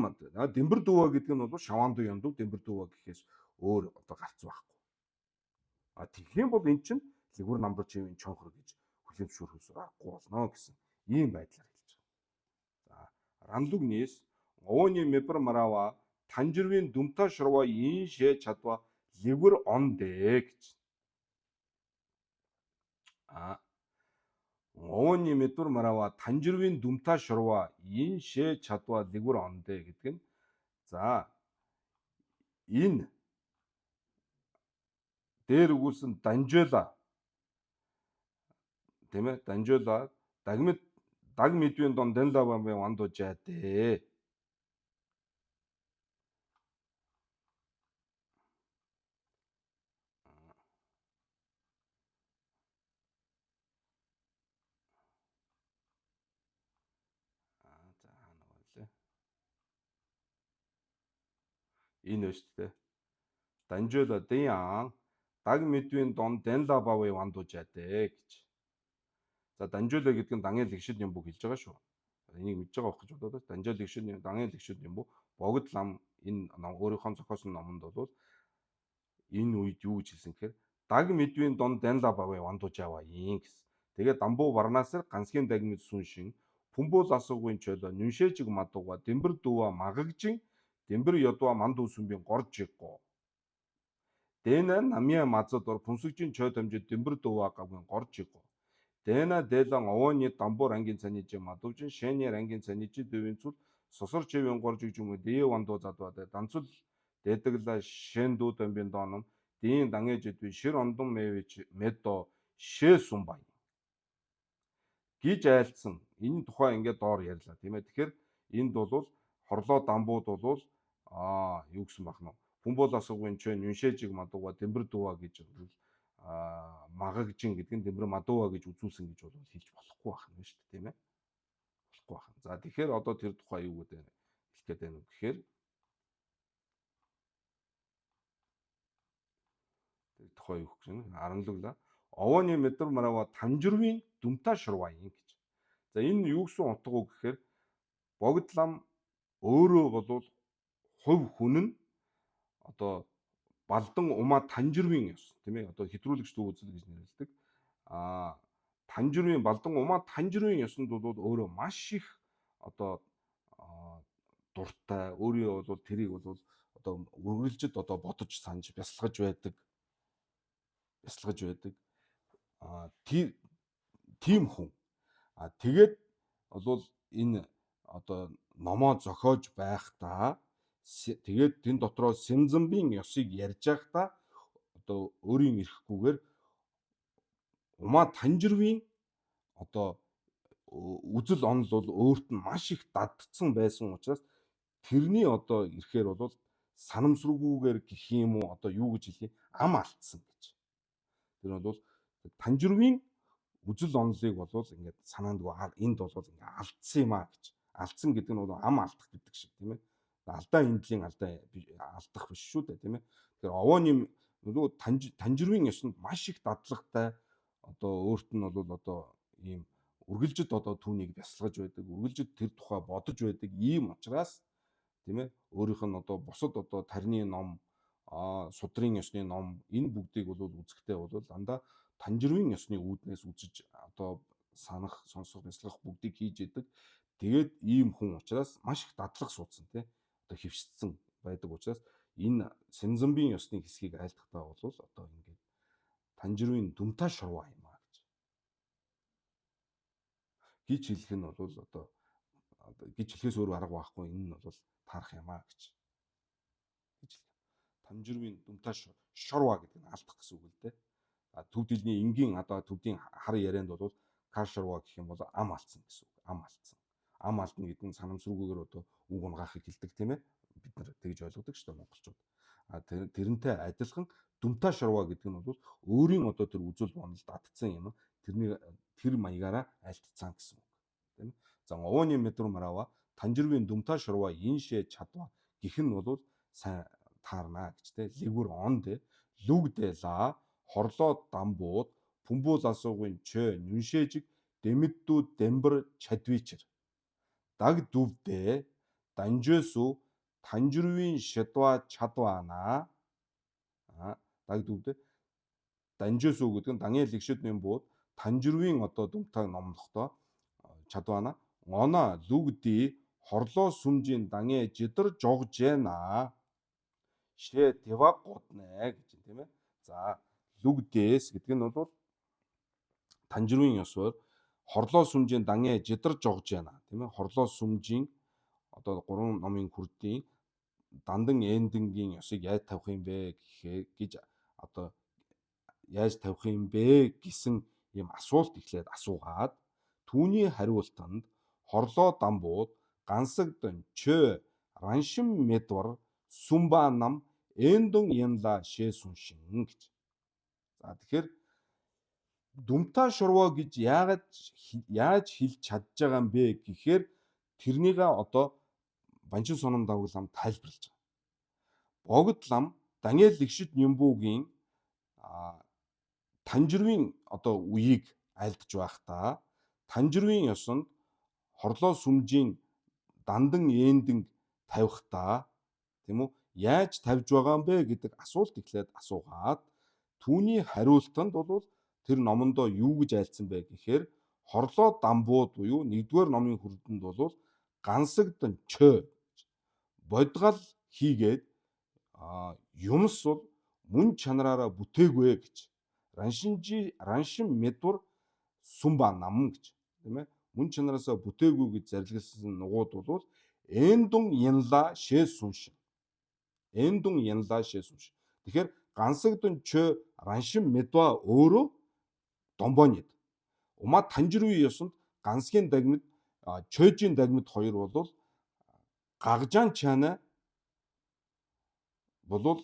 дэмбэр дүүва гэдэг нь бол шаванду яндуу дэмбэр дүүва гэхээс өөр одоо гарц байхгүй. А тэгэх юм бол эн чинь лигүр намдар чивийн чонхор гэж хүлээн зөвшөөрөхөөс аргагүй болно гэсэн ийм байдлаар хэлж байгаа. За ранлуг нийс овооны мебэр марава танжирвийн дүмта шурва ин шээ чадва лигүр он дээ гэж. А овооны мэдвэр марава танжирвийн дүмта шурва ин шээ чадва лигүр он дээ гэдэг нь за энэ дээр өгүүлсэн данжула тийм ээ данжула дагмид даг мэдвийн дон дэнлавамын вандужаа дээ. За хаана байлээ? Энэ байна шүү дээ. Данжула дян даг мэдвийн дон дэнлававын вандужаа дээ гэж. За данжула гэдэг нь дангийн лэгшид юм бүх хэлж байгаа шүү. Энийг мэдж байгаа байх гэж бодоод данжула лэгшид дангийн лэгшид юм бу богд лам энэ өөрийнхөө зохиосон номонд бол энэ үед юу гэж хэлсэн гэхээр даг мэдвийн дон данла бавын вандужаава ийн гэсэн. Тэгээд дамбуу варнасар гансгийн дагмид сүншин пүмбул асуугын чөлөө нүншээжиг мадуга дэмбэр дүүва магагжин дэмбэр ядва манд үсүмбийн горжигго. Дэнэ намья мазадор пүнсэгжин чой дамжид дэмбэр дүүва гавгийн горжигго. Дэна дээлэн овооны дамбуур ангийн цанижи мадувжин шэньер ангийн цанижи дөвийн цул сосор чивийн горжиг юм дээ вандуу задваа данцул дэдэгла шэн дүү дамбин дооном дийн дангэж дүү шир ондон мэвич медо шээ сумбай гэж айлцсан. Энэ тухай ингээд доор ярьлаа, тийм ээ. Тэгэхээр энд бол хорлоо дамбууд бол юу гэсэн бах нь Хүмбол асуугын чөн нүншээжиг мадууга дэмбэр дууа гэж бол магагжин гэдэг нь дэмбэр мадууа гэж үзүүлсэн гэж бол хэлж болохгүй байх нь шүү дээ, тийм ээ. Болохгүй байх. За тэгэхээр одоо тэр тухай юу гэдэг хэлэх гээд байна вэ гэхээр тэр тухай юу гэж байна? Аранлугла. Овооны мэдэр марава танжирвын дүмта шурваа юм гэж. За энэ юу гэсэн утга вэ гэхээр богд лам өөрөө болвол хувь хүн нь одоо балдан умаа танжирвын ёс тийм ээ одоо хэтрүүлэгч дүү үзэл гэж нэрлэдэг. Танжирвын балдан умаа танжирвын ёсонд бол өөрөө маш их одоо дуртай өөрийн бол тэрийг бол одоо үргэлжид одоо бодож санаж бясалгаж байдаг. Бясалгаж байдаг. Тийм хүн. Тэгээд бол энэ одоо номоо зохиож байхдаа тэгээд тэн дотроо Сэмзэмбийн ёсыг ярьж байхдаа одоо өөрийн эрхгүйгээр умаа танжирвын одоо үзэл онол бол өөрт нь маш их дадцсан байсан учраас тэрний одоо ирэхээр бол санамсаргүйгээр гэх юм уу одоо юу гэж хэлье ам алдсан гэж. Тэр бол танжирвын үзэл онолыг бол ингээд санаандгүй энд бол ингээд алдсан юм а гэж. Алдсан гэдэг нь бол ам алдах гэдэг шиг тийм ээ. Алдаа эндлийн алдаа алдах биш шүү дээ тийм ээ. Тэгэхээр овооны нөгөө танжирвын ёсонд маш их дадлагтай одоо өөрт нь бол одоо ийм үргэлжид одоо түүнийг бясалгаж байдаг, үргэлжид тэр тухай бодож байдаг ийм учраас тийм ээ өөрийнх нь одоо бусад одоо тарны ном, судрын ёсны ном энэ бүгдийг бол үзэхдээ бол дандаа танжирвын ёсны үүднээс үзэж одоо санах, сонсох, бясалгах бүгдийг хийж идэг. Тэгээд ийм хүн учраас маш их дадлаг суудсан тий одоо хөвшсөн байдаг учраас энэ Сэмзэмбийн ёсны хэсгийг айлтгахтаа бол одоо ингээд танжирвын дүмта шурваа юм а гэж. Гэж хэлэх нь бол одоо гэж хэлэхээс өөр арга байхгүй энэ нь бол таарах юм а гэж. Гэж хэлэх. Танжирвын дүмта шурваа гэдэг нь алдах гэсэн үг л дээ. Төв дэлний энгийн одоо төвдийн хар ярианд бол кашурва гэх юм бол ам алдсан гэсэн үг. Ам алдсан. Ам алдна гэдэг нь санамсаргүйгээр одоо үг унгаахыг хэлдэг тийм ээ. Бид нар тэгж ойлгодог шүү дээ монголчууд. А тэрнтэй адилхан дүмта шорва гэдэг нь бол өөрийн одоо тэр үзэл бодолд атцсан юм, тэрний тэр маягаараа альтцсан гэсэн үг, тийм ээ. За, овооны мэдрүү марава танжирвын дүмта шорва иншээ чадва гэх нь бол сайн таарна гэж те. Лэгүр он дэ лүгдэ ла хорлоо дамбууд пүмбүүл асуугын чөө нүншээжиг дэмэддүү дэмбэр чадвичэр даг дүвдэ данжөөсү танжирвын шидва чадвана. Даг дүвдэ данжөөсү гэдэг нь дангийн лэгшэдний бууд танжирвын одоо дүмтаг номлохдоо чадвана она лүгди хорлоо сүмжийн дангийн жидар жогжэна шээ тэва годнэ гэж, тийм ээ. За, лүгдээс гэдэг нь бол танжирвын ёсоор хорлоо сүмжийн дангийн жидар жогжэна, тийм ээ. Хорлоо сүмжийн одоо гурван номын хүрдийн дандан эндэнгийн ёсыг яаж тавих юм бэ гэхээ гэж одоо яаж тавих юм бэ гэсэн ийм асуулт эхлээд асуугаад, түүний хариултанд хорлоо дамбууд гансагдан чөө раншим медвар сүмба нам эндэн янла шээ сүншин гэж. За, тэгэхээр дүмта шурва гэж яагаад яаж хэлж чадж байгаа юм бэ гэхээр тэрнийгээ одоо Банчин Соном давглам тайлбарлаж байгаа. Богд лам Даниэл Лэгшид Нямбугийн Танжирвын одоо үеийг айлдж байхдаа Танжирвын ёсонд хорлоо сүмжийн дандан эндэн тавихтаа, тийм үү, яаж тавьж байгаа юм бэ гэдэг асуулт эхлээд асуугаад, түүний хариултанд бол тэр номондоо юу гэж айлдсан бэ гэхээр хорлоо дамбууд буюу нэгдүгээр номын хүрдэнд бол гансагдан чөө бодгал хийгээд юмс бол мөн чанараараа бүтээгүй гэж, раншинжи раншин медур сүмба нам гэж, тийм ээ, мөн чанараасаа бүтээгүй гэж зарлигласан нугууд бол эндун янла шээ сүншин, эндун янла шээ сүншин. Тэгэхээр гансагдан чөө раншин медва өөрөө домбонид ума танжирвын ёсонд гансгийн дагмид чойжийн дагмид хоёр бол гагжаан чана болвол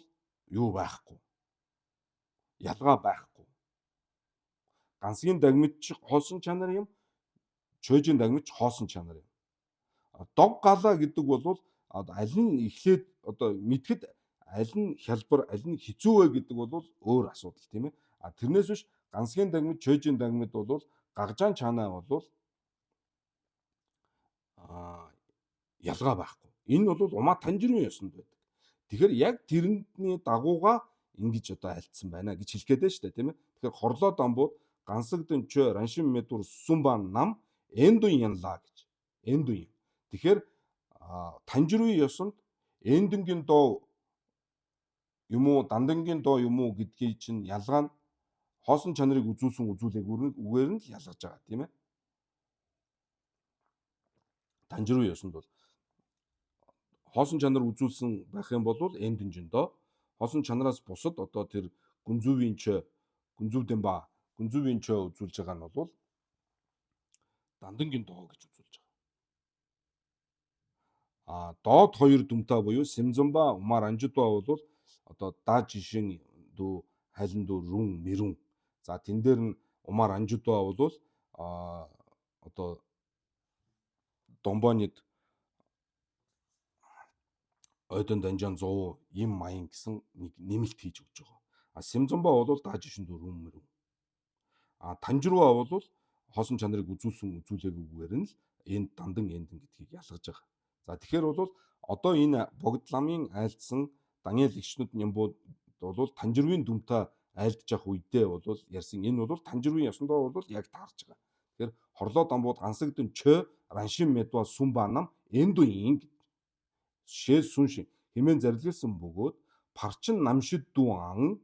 юу байхгүй, ялгаа байхгүй. Гансгийн дагмид ч хоосон чанар юм, чойжийн дагмид ч хоосон чанар юм. Дог галаа гэдэг бол аль нь эхлээд одоо мэдхэд аль нь хялбар, аль нь хэцүү вэ гэдэг бол өөр асуудал, тийм ээ. А тэрнээс биш гансгийн дагмид, чойжийн дагмид бол гагжаан чанаа бол ялгаа байхгүй. Энэ бол умаа танжирын ёсонд байдаг. Тэгэхээр яг тэрний дагууга ингэж одоо альцсан байна гэж хэлэх гээд байна шүү дээ, тийм ээ. Тэгэхээр хорлоо дамбууд гансагдан чөө раншин медур сумба нам эндун янлаа гэж. Эндун юм. Тэгэхээр танжирын ёсонд эндэнгийн доо юм уу, дандангийн доо юм уу гэдгийг чинь ялгаа нь хоосон чанарыг үзүүлсэн үзүүлээг үгээр нь л ялгаж байгаа, тийм ээ. Танжирын ёсонд бол хоосон чанар үзүүлсэн байх юм бол эндэнжин доо, хоосон чанараас бусад одоо тэр гүнзүүвийн чөө, гүнзүүвдэн ба гүнзүүвийн чөө үзүүлж байгаа нь бол дандангийн доо гэж үзүүлж байгаа. А доод хоёр дүмта буюу Симзамба, Умар Анжидва бол одоо даа жишин дүү хайлан дүү рүн мэрүн. За, тэн дээр нь Умар Анжидва бол одоо Домбонид ойдон данжан 100 им маян гэсэн нэг нэмэлт хийж өгч байгаа. А Симзамба бол даа жишин дүү рүн мэрүн. А Танжирва бол хоосон чанарыг үзүүлсэн үзүүлээгүйгээр нь л энд дандан эндэн гэдгийг ялгаж байгаа. За, тэгэхээр бол одоо энэ богд ламын айлдсан Даниэл эгчнүүд нямбууд бол Танжирвын дүмтэй айлдж явах үедээ бол ярьсан. Энэ бол Танжирвын ёсондоо бол яг таарч байгаа. Тэгэхээр хорлоо дамбууд гансагдан чөө раншин медва сүмба нам эндүн инг шээ сүншин хэмээн зарлигласан бөгөөд парчин намшид дүү ан,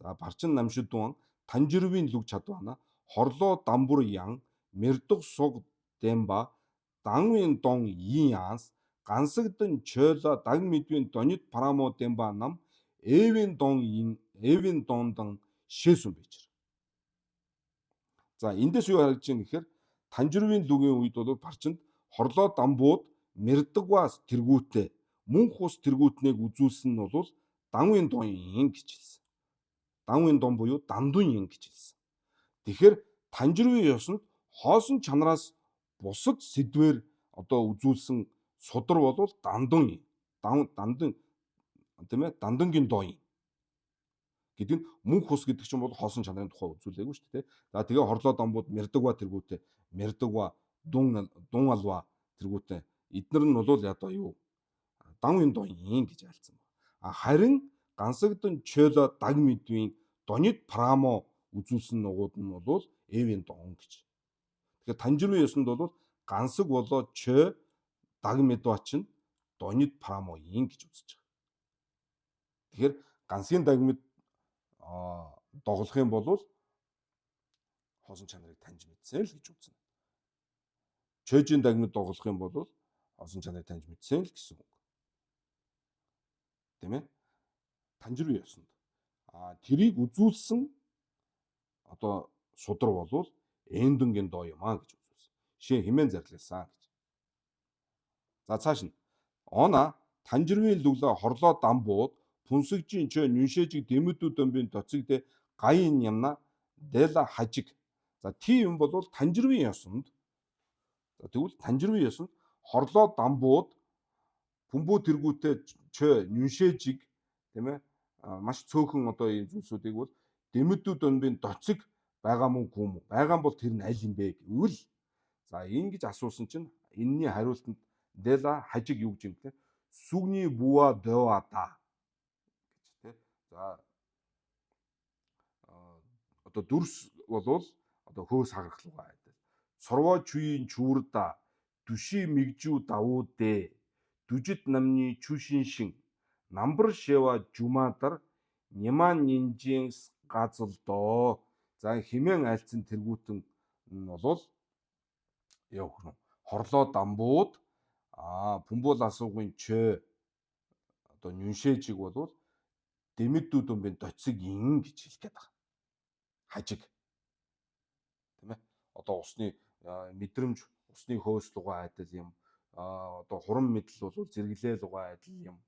за, парчин намшид дүү ан Танжирвын лүг чадвана хорлоо дамбур ян мэрдэг суг дэмба данвын дон ийн янс гансагдан чойла даг мэдвийн донит парамо дэмба нам эвийн дон ин эвийн дондан шээсүн бичэр. За, эндээс юу харагдаж байна гэхээр Танжирвын лүгийн үед бол парчинд хорлоо дамбууд мэрдэгвас тэргүүтээ Мөнх ус тэргүүтнийг үзүүлсэн нь бол Данвын дон гэж хэлсэн. Данвын дон буюу Дандун ин гэж хэлсэн. Тэгэхээр Танжирвын ёсонд хоосон чанараас бусад сэдвээр одоо үзүүлсэн судар бол Дандун, Дандан, тийм ээ, Дандангийн дон гэдэг нь мөнх ус гэдэг чинь бол хоосон чанарын тухай үзүүлээгүй шүү дээ. За тэгээ хорлоо домбууд Мэрдэгва тэргүүтээ, Мэрдэгва, Дун Дун алва тэргүүтээ эднэр нь бол одоо юу Данвын дон гэж айлцсан байна. А харин Гансагдан Чөло даг мэдвийн Донит Прамо үзүүлсэн нугууд нь бол Эвийн дон гэж. Тэгэхээр Танжирын ёсонд бол Гансаг болоо Чө даг мэдва чинь Донит Прамо ин гэж үзэж байгаа. Тэгэхээр Гансгийн дагмид доголох юм бол хоосон чанарыг таньж мэдсэн л гэж үзнэ. Чөжийн дагмид доголох юм бол хоосон чанарыг таньж мэдсэн л гэсэн үг. Тийм ээ? Танжирын ёсонд. А тэрийг үзүүлсэн одоо судар болвол Эндэнгийн доо юм аа гэж үзүүлсэн. Жишээ хэмээн зарлисан гэж. За цааш нь. Она Танжирын лүглээ хорлоо дамбууд пүнсэгжийн чөө нүншээжиг дэмэдүү дөмбийн доцигдэ гаян ямна дэла хажиг. За тийм бол Танжирын ёсонд, за тэгвэл Танжирын ёсонд хорлоо дамбууд пүмбүү тэргүүтээ чөө нүншээжиг, тийм ээ, маш цөөхөн одоо ийм зүйлсүүдийг бол дэмэдүү дөмбийн доциг байгаа мó гүм үү? Байгаа бол тэр нь аль юм бэ гэвэл, за ингэж асуусан чинь энэний хариултанд дэла хажиг юу гэж юм бэ? Сүгний бүва дойвада гэж, тий. За одоо дүрс болвол одоо хөөс хагархлуугаа адил. Цорвоо чүйн чүүрда дүши мигжүү давуудэ дүжид намны чүшиншин намбар шева жумадар няман нинжин газалдоо. За химэн айлцсан тэргүүтэн нь болвол яв хөрөн хорлоо дамбууд пүмбул асуугийн чөө одоо нүншээжиг болвол дэмэдүү дүмбийн доциг ин гэж хэлэх гээд байгаа. Хажиг. Тийм ээ. Одоо усны мэдрэмж, усны хөөс лугаа адил юм. Одоо хуран мэдэл бол зэрэглээ лугаа адил юм.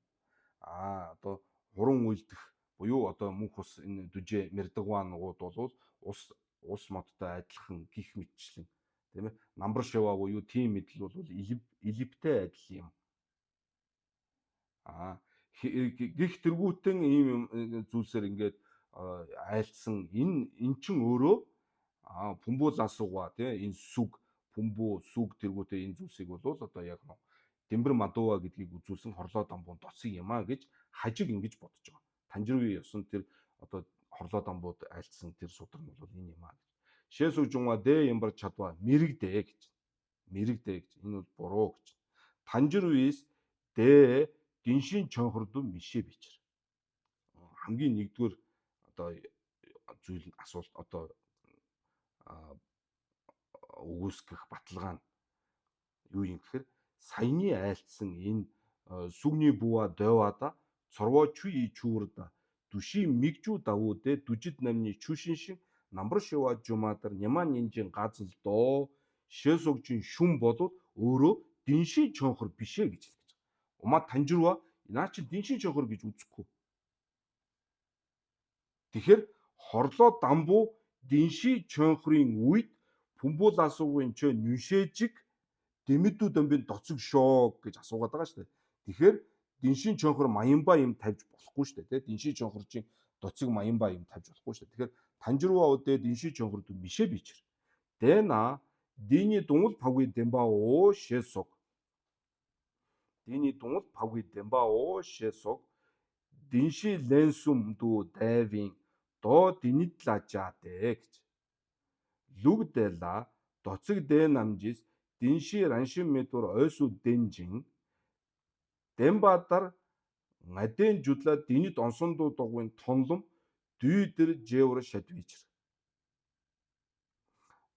Одоо хуран үлдэх буюу одоо мөнх ус энэ дүжээ мэрдэгван нугууд бол ус модтой адилхан гих мэтчлэн, тийм ээ. Намбар шива буюу тийм мэдэл бол илиптэй адил юм. Гих тэргүүтэн ийм зүйлсээр ингээд айлцсан энэ эн чин өөрөө пүмбул асууга, тий, энэ сүг пүмбүү сүг тэргүүтээ энэ зүйлсийг бол одоо яг нь Дэмбэр Мадува гэдгийг үзүүлсэн хорлоо дамбуун доцыг юм а гэж хажиг ингэж бодож байгаа. Танжирын ёсон тэр одоо хорлоо дамбууд айлцсан тэр судар нь бол энэ юм а гэж. Шээсүг жунга дэ ямбар чадва мэрэгдэ гэж. Мэрэгдэ гэж. Энэ бол буруу гэж. Танжир үеэс дэ дэншин чонхордуу мишээ бичэр. Хамгийн нэгдүгээр одоо зүйл асуулт одоо өгөөсгөх баталгаа нь юу юм гэхээр саяны айлтсан энэ сүгний бува дойвада цорвоо чүй чүүрда дүши мигжүү давуудэ дүжид намны чүшиншин намбар шива жумадар нямаа нинжин газал доо шээсугжин шүм болоод өөрөө дэншин чонхор бишээ гэж хэлж байгаа. Умаа танжирва наа чи дэншин чонхор гэж үзэхгүй. Тэгэхээр хорлоо дамбуу дэнши чонхрын үед пүмбул асуугийн чөө нүншээжиг дэмэдүү дөмбийн доцог шоо гэж асуугаад байгаа шүү дээ. Тэгэхээр дэншин чонхор маянба юм тавьж болохгүй шүү дээ, тэ. Дэншин чонхоржийн доцог маянба юм тавьж болохгүй шүү дээ. Тэгэхээр танжирва удэ дэншин чонхор дү мишээ бичэр. Дэна диний дунгал павги дэмбао шэсог. Диний дунгал павги дэмбао шэсог. Дэнши лэнсүм дүү дайвин доо динидлажаадэ гэж. Лүг дэла доцог дэ намжис дэнши раншин мэдвэр ойсу дэнжин Дэмбадар ӈадэн жудла динит онсондуу дугуйн тонлом дүйдэр жэвэр шадвичэр.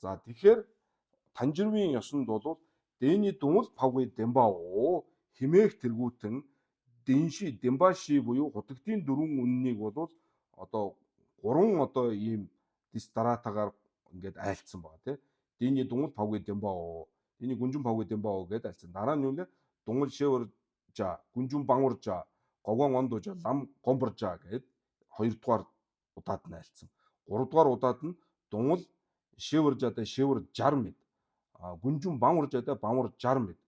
За тэгэхээр Танжирвын ёсонд бол дэний дүнл павгы дэмбао химээх тэргүүтэн дэнши дэмбаши буюу хутагтын дөрвөн үннийг бол одоо гурван одоо ийм дис дараатаагаар ингээд айлцсан байгаа, тий. Дэний дүнл павгы дэмбао, дэний гүнжин павгы дэмбао гэдээ айлцсан. Дараа нь юу нэ дунгал шэвэр жа, гүнжүн банваржа, гогон ондужа, лам гомборжа гэд хоёрдугаар удаад нь айлцсан. Гуравдугаар удаад нь дунгал шивэржадай шивэр 60 мэд. Гүнжүн банваржадай банвар 60 мэд.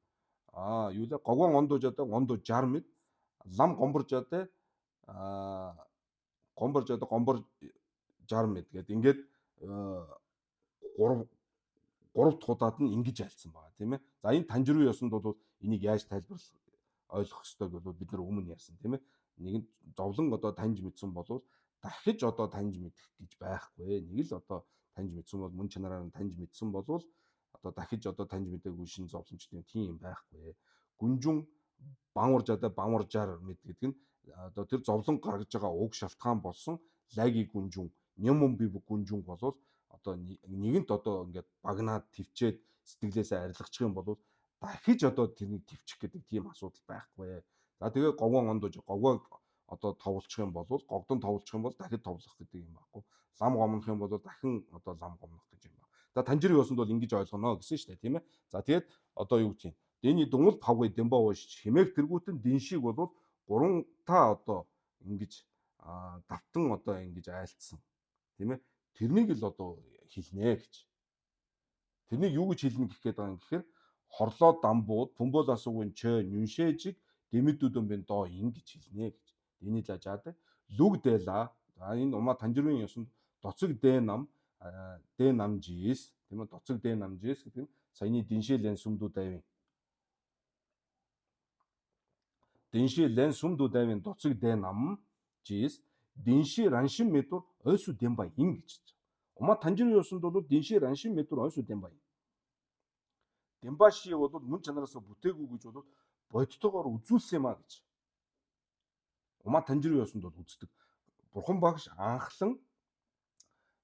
Юу лээ гогон ондужадай ондуу 60 мэд. Лам гомборжадай гомборжадай гомбор 60 мэд гэд ингээд гурав дахь удаад нь ингэж айлцсан байгаа, тийм ээ. За энэ Танжируу ёсонд бол энийг яаж тайлбарлах ойлгох ёстойг бол бид нар өмнө ярьсан, тийм ээ. Нэгэн зовлон одоо таньж мэдсэн болвол дахиж одоо таньж мэдэх гэж байхгүй. Нэг л одоо таньж мэдсэн бол мөн чанараар нь таньж мэдсэн болвол одоо дахиж одоо таньж мэдээгүй шин зовлончтой тийм байхгүй. Гүнжүн банвар жадаа банвар жар мэд гэдэг нь одоо тэр зовлон гаргаж байгаа уг шалтгаан болсон лаги гүнжүн, нямун би гүнжүн болвол одоо нэгэнт одоо ингээд багнаад төвчээд сэтгэлээсээ арилгачих юм бол дахиж одоо тэрнийг төвчих гэдэг тийм асуудал байхгүй. За тэгээ говгон ондож говгоо одоо товлчих юм бол гогдон товлчих юм бол дахид товлох гэдэг юм байхгүй. Лам гомнох юм бол дахин одоо лам гомнох гэж юм байна. За Танжирын ёсонд бол ингэж ойлгоно гэсэн шүү дээ, тийм ээ. За тэгээд одоо юу гэдэг юм? Дэний дунгал павгын дэмбаа ууш хэмээх тэргүүтэн дэншиг бол гурван та одоо ингэж давтан одоо ингэж айлтсан. Тийм ээ. Тэрнийг л одоо хэлнэ гэж. Тэрнийг юу гэж хэлнэ гэх гээд байгаа юм гэхээр хорлоо дамбууд пүмбол асуугийн чой нүншээжиг дэмэдүүдэн бин доо ингэж хэлнэ гэж. Эний лажаад лүг дэла. За энэ ума Танжирын ёсонд доцог дэ нам дэ намжис, тийм ээ, доцог дэ намжис гэдэг нь саяны дэншээлэн сүмдүү дайвын дэншээлэн сүмдүү дайвын доцог дэ нам жис дэнши раншин мэдүр ойсу дэмба ин гэж. Ума Танжирын ёсонд бол дэнши раншин мэдүр ойсу дэмба ин. Дэмбаши бол мөн чанараас бүтээгүй гэж бол бодтойгоор үзүүлсэн юм а гэж. Ума Танжирын ёсонд бол үздэг. Бурхан багш анхлан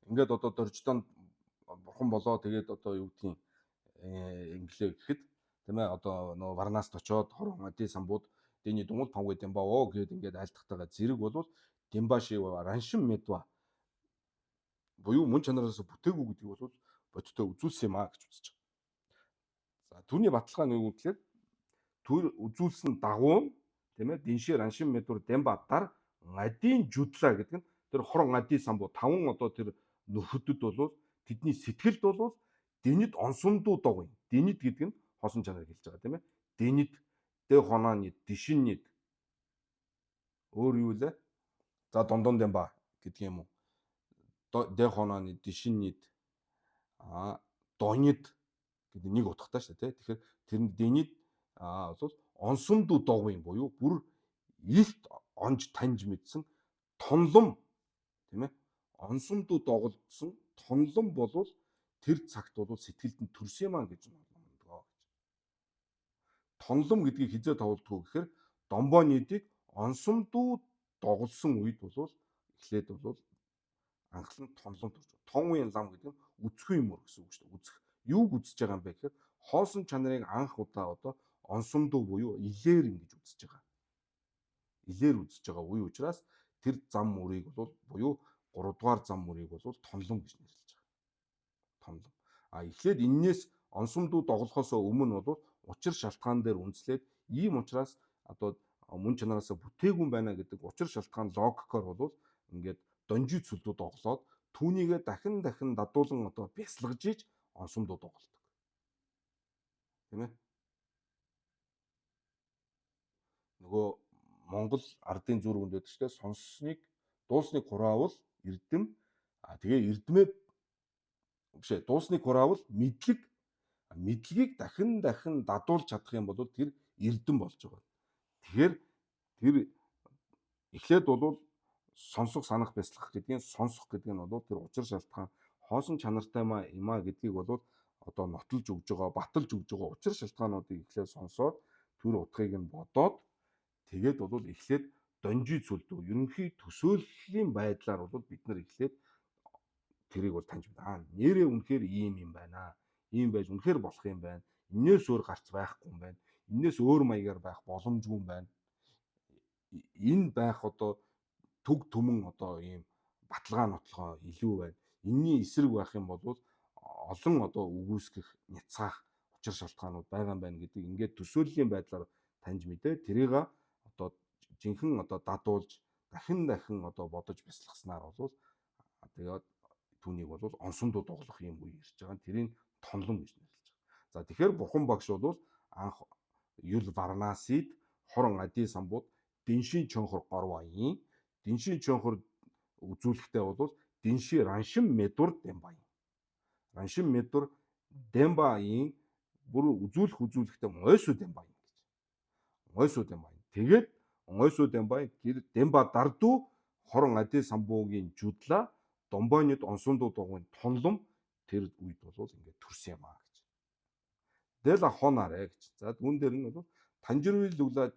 ингээд одоо дорждон бурхан болоо тэгээд одоо юу гэдгийг инглээ гэхэд, тийм ээ, одоо нөгөө Варнаст очоод хорон ади самбууд дэний дунгал павгүй дэмбаа гэд ингээд айлтгатайгаа зэрэг бол дэмбаши раншин медва буюу мөн чанараас бүтээгүй гэдгийг бол бодтой үзүүлсэн юм а гэж үзэж байгаа. За түүний баталгаа нь юу гэхээр түр үзүүлсэн дагуу, тийм ээ, дэншээ раншин медур дэмба дар нгадийн жудлаа гэдэг нь тэр хорон ади самбуу таван одоо тэр нөхөдөд бол тэдний сэтгэлд бол дэнэд онсомдуу догын. Дэнэд гэдэг нь хосон чанарыг хэлж байгаа, тийм ээ. Дэнэд дэ хоноонид дишиннид өөр юу лээ? За дондон дэмба гэдэг юм уу? Дэ хоноонид дишиннид донид гэдэг нэг утгатай шүү дээ, тийм. Тэгэхээр тэр нь дэнэд бол онсомдуу догын буюу бүр илт онж таньж мэдсэн тонлом, тийм ээ. Онсомдуу доголдсон тонлом болвол тэр цагт бол сэтгэлд нь төрсөн юм а гэж номдгоо гэж. Тонлом гэдгийг хизээ товлдгоо гэхээр домбоо нийтийг онсомдуу доголсон үед бол эхлээд бол анхлан тонлом төрж. Тон үеийн лам гэдэг нь үзэхүйн мөр гэсэн үг шүү дээ. Үзэх. Юуг үзэж байгаа юм бэ гэхээр хоосон чанарыг анх удаа одоо онсомдуу буюу илээр ингэж үзэж байгаа. Илээр үзэж байгаа үе учраас тэр зам мөрийг бол буюу 3 дугаар зам мөрийг бол тонлом гэж нэрлэж байгаа. Тонлом. А эхлээд эннээс онсомдуу доголохоос өмнө бол учир шалтгаан дээр үндэслээд ийм учраас одоо мөн чанараасаа бүтээгүй байна гэдэг учир шалтгаан логикоор бол ингээд донжи цөлдүүд доголоод түүнийгээ дахин дахин дадуулан одоо бясалгаж иж онсомдуу доголдог. Тийм ээ. Нөгөө Монгол ардын зүрхэнд байдаг шүү дээ. Сонссныг дуусныг хураавал эрдэм, тэгээ эрдмээ биш ээ, дуусныг хураавал мэдлэг, мэдлэгийг дахин дахин дадуулж чадах юм бол тэр эрдэм болж байгаа. Тэгэхээр тэр эхлээд бол сонсох, санах, бясалгах гэдгийг сонсох гэдэг нь бол тэр учир шалтгаан хоосон чанартай юмаа гэдгийг бол одоо нотолж өгж байгаа, баталж өгж байгаа учир шалтгаануудыг эхлээд сонсоод түр утгыг нь бодоод тэгээд бол эхлээд донжи цөлдөө ерөнхий төсөөллийн байдлаар бол бид нар эхлээд тэрийг бол таньж мэдээ. Нэрээ үнэхээр ийм юм байна. Ийм байж үнэхээр болох юм байна. Энээс өөр гарц байхгүй юм байна. Энээс өөр маягаар байх боломжгүй юм байна. Энэ байх одоо түг түмэн одоо ийм баталгаа нотлохоо илүү байна. Энийний эсрэг байх юм бол олон одоо үгүйсгэх, няцаах учир шалтгаанууд байгаа юм байна гэдэг ингээд төсөөллийн байдлаар таньж мэдээ тэрийг одоо жинхэнэ одоо дадуулж дахин дахин одоо бодож бясалгаснаар бол тэгээд түүнийг бол онсон дуу дуглах юм үе ирж байгаа нь тэрийг тонлон гэж нэрлэж байгаа. За тэгэхээр бурхан багш бол анх Юл Варнасид хорон ади самбууд дэншийн чонхор горваин дэншийн чонхор үзүүлэхдээ бол дэнши раншин медур дэмбаин. Раншин медур дэмбаин бүр үзүүлэх үзүүлэхдээ мойсу дэмбаин гэж. Мойсу дэмбаин. Тэгээд мойсу дэмбаин тэр дэмба дардуу хорон ади самбуугийн жудлаа домбойнод онсондуу дугуйн тонлом тэр үед бол ингээд төрсөн юм аа гэж. Дэла хонарэ гэж. За үүн дээр нь бол танжирви лүгла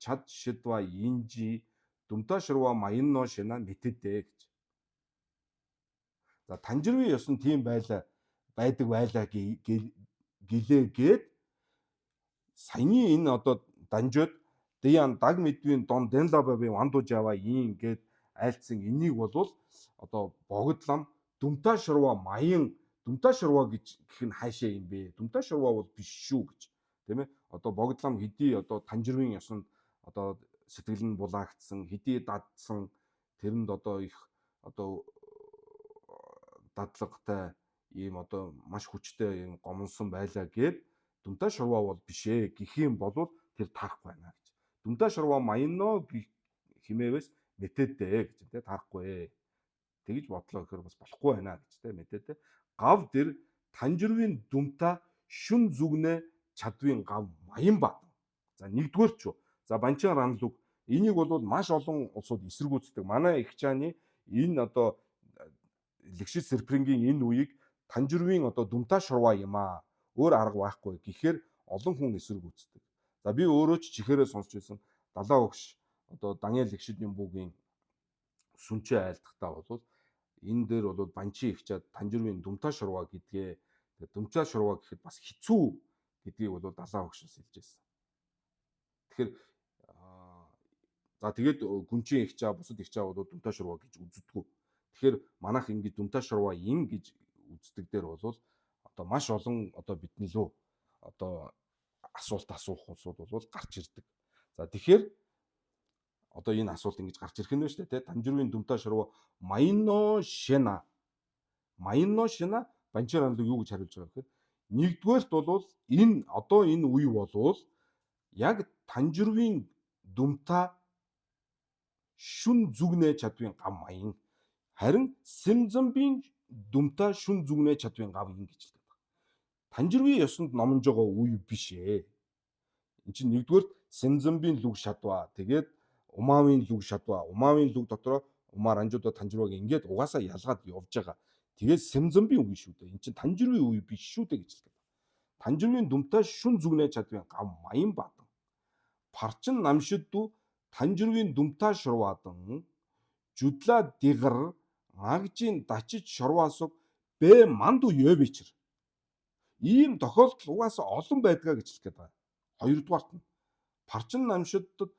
чад шидва инжи дүмта ширва маянно шина мэтэдэ гэж. За танжирви ёс нь тийм байлаа байдаг байлаа гэлээ гээд саяны энэ одоо данжод диян даг мэдвийн дон дэнлабаби вандужава ийн гээд айлцсан энийг болвол одоо богдлам дүмта ширва маян дүмта ширва гэж гэх нь хаашаа юм бэ? Дүмта ширва бол биш шүү гэж. Тийм ээ? Одоо богдлам хэдий одоо танжирвын ёсонд одоо сэтгэл нь булаагдсан, хэдий дадсан тэрэнд одоо их одоо дадлагатай ийм одоо маш хүчтэй ийм гомонсон байлаа гэд дүмта шурва бол биш ээ гэх юм болвол тэр таарахгүй байна гэж. Дүмта шурва маяно химээвэс мэтэдэ гэж тий таарахгүй. Тэгж бодлоо гэхээр бас болохгүй байна гэж тий мэтэдэ. Гав дэр танжирвын дүмта шүн зүгнэ чадвын гав маян бат. За нэгдүгээр ч юу. За банчин ранлуг энийг бол маш олон улсууд эсэргүүцдэг. Манай их чааны энэ одоо лэгшид серпрингийн энэ үеийг танжирвын одоо дүмта шурва юм аа. Өөр арга байхгүй гэхээр олон хүн эсэргүүцдэг. За би өөрөө ч чихээрээ сонсч байсан. Далаа өгш одоо Даниэл лэгшид Нямбугийн сүнчээ айлтгахтаа бол энэ дээр бол банчи ихчаад танжирвын дүмта шурва гэдгээ дүмта шурва гэхэд бас хэцүү гэдгийг бол далаа өгшөөс хэлж байсан. Тэгэхээр за тэгээд гүнжийн ихчаа бусад ихчаа бол дүмта шурва гэж үздэггүй. Тэгэхээр манайх ингэж дүмта шурва ин гэж үздэг дээр бол одоо маш олон одоо бидний лөө одоо асуулт асуух улсууд бол гарч ирдэг. За тэгэхээр одоо энэ асуулт ингэж гарч ирэх нь шүү дээ тий. Танжирвын дүмта шурва майно шена. Майно шена банчир анлыг юу гэж хариулж байгаа гэхээр нэгдүгээрт бол энэ одоо энэ үе болвол яг танжирвын дүмта шүн зүгнэ чадвын гав маян харин симзамбийн дүмта шүн зүгнэ чадвын гав ин гэж хэлдэг байна. Танжирвын ёсонд номлож байгаа үе биш ээ. Энд чинь нэгдүгээрт симзамбийн лүг шадва тэгээд умаавын лүг шадва умаавын лүг дотроо умаар анжуудаа танжирваг ингээд угаасаа ялгаад явж байгаа. Тэгээд симзамбийн үе шүү дээ. Энд чинь танжирвын үе биш шүү дээ гэж хэлдэг. Танжирвын дүмтай шүн зүгнэ чадвын гав маян бадан. Парчин намшидду танжирвын дүмтай шурвадан жудлаа дигар агжийн дачиж шорваасуг бэ манду ёвичэр. Ийм тохиолдол угаасаа олон байдгаа гэж хэлэх гээд байгаа. Хоёрдугаарт нь парчин намшиддад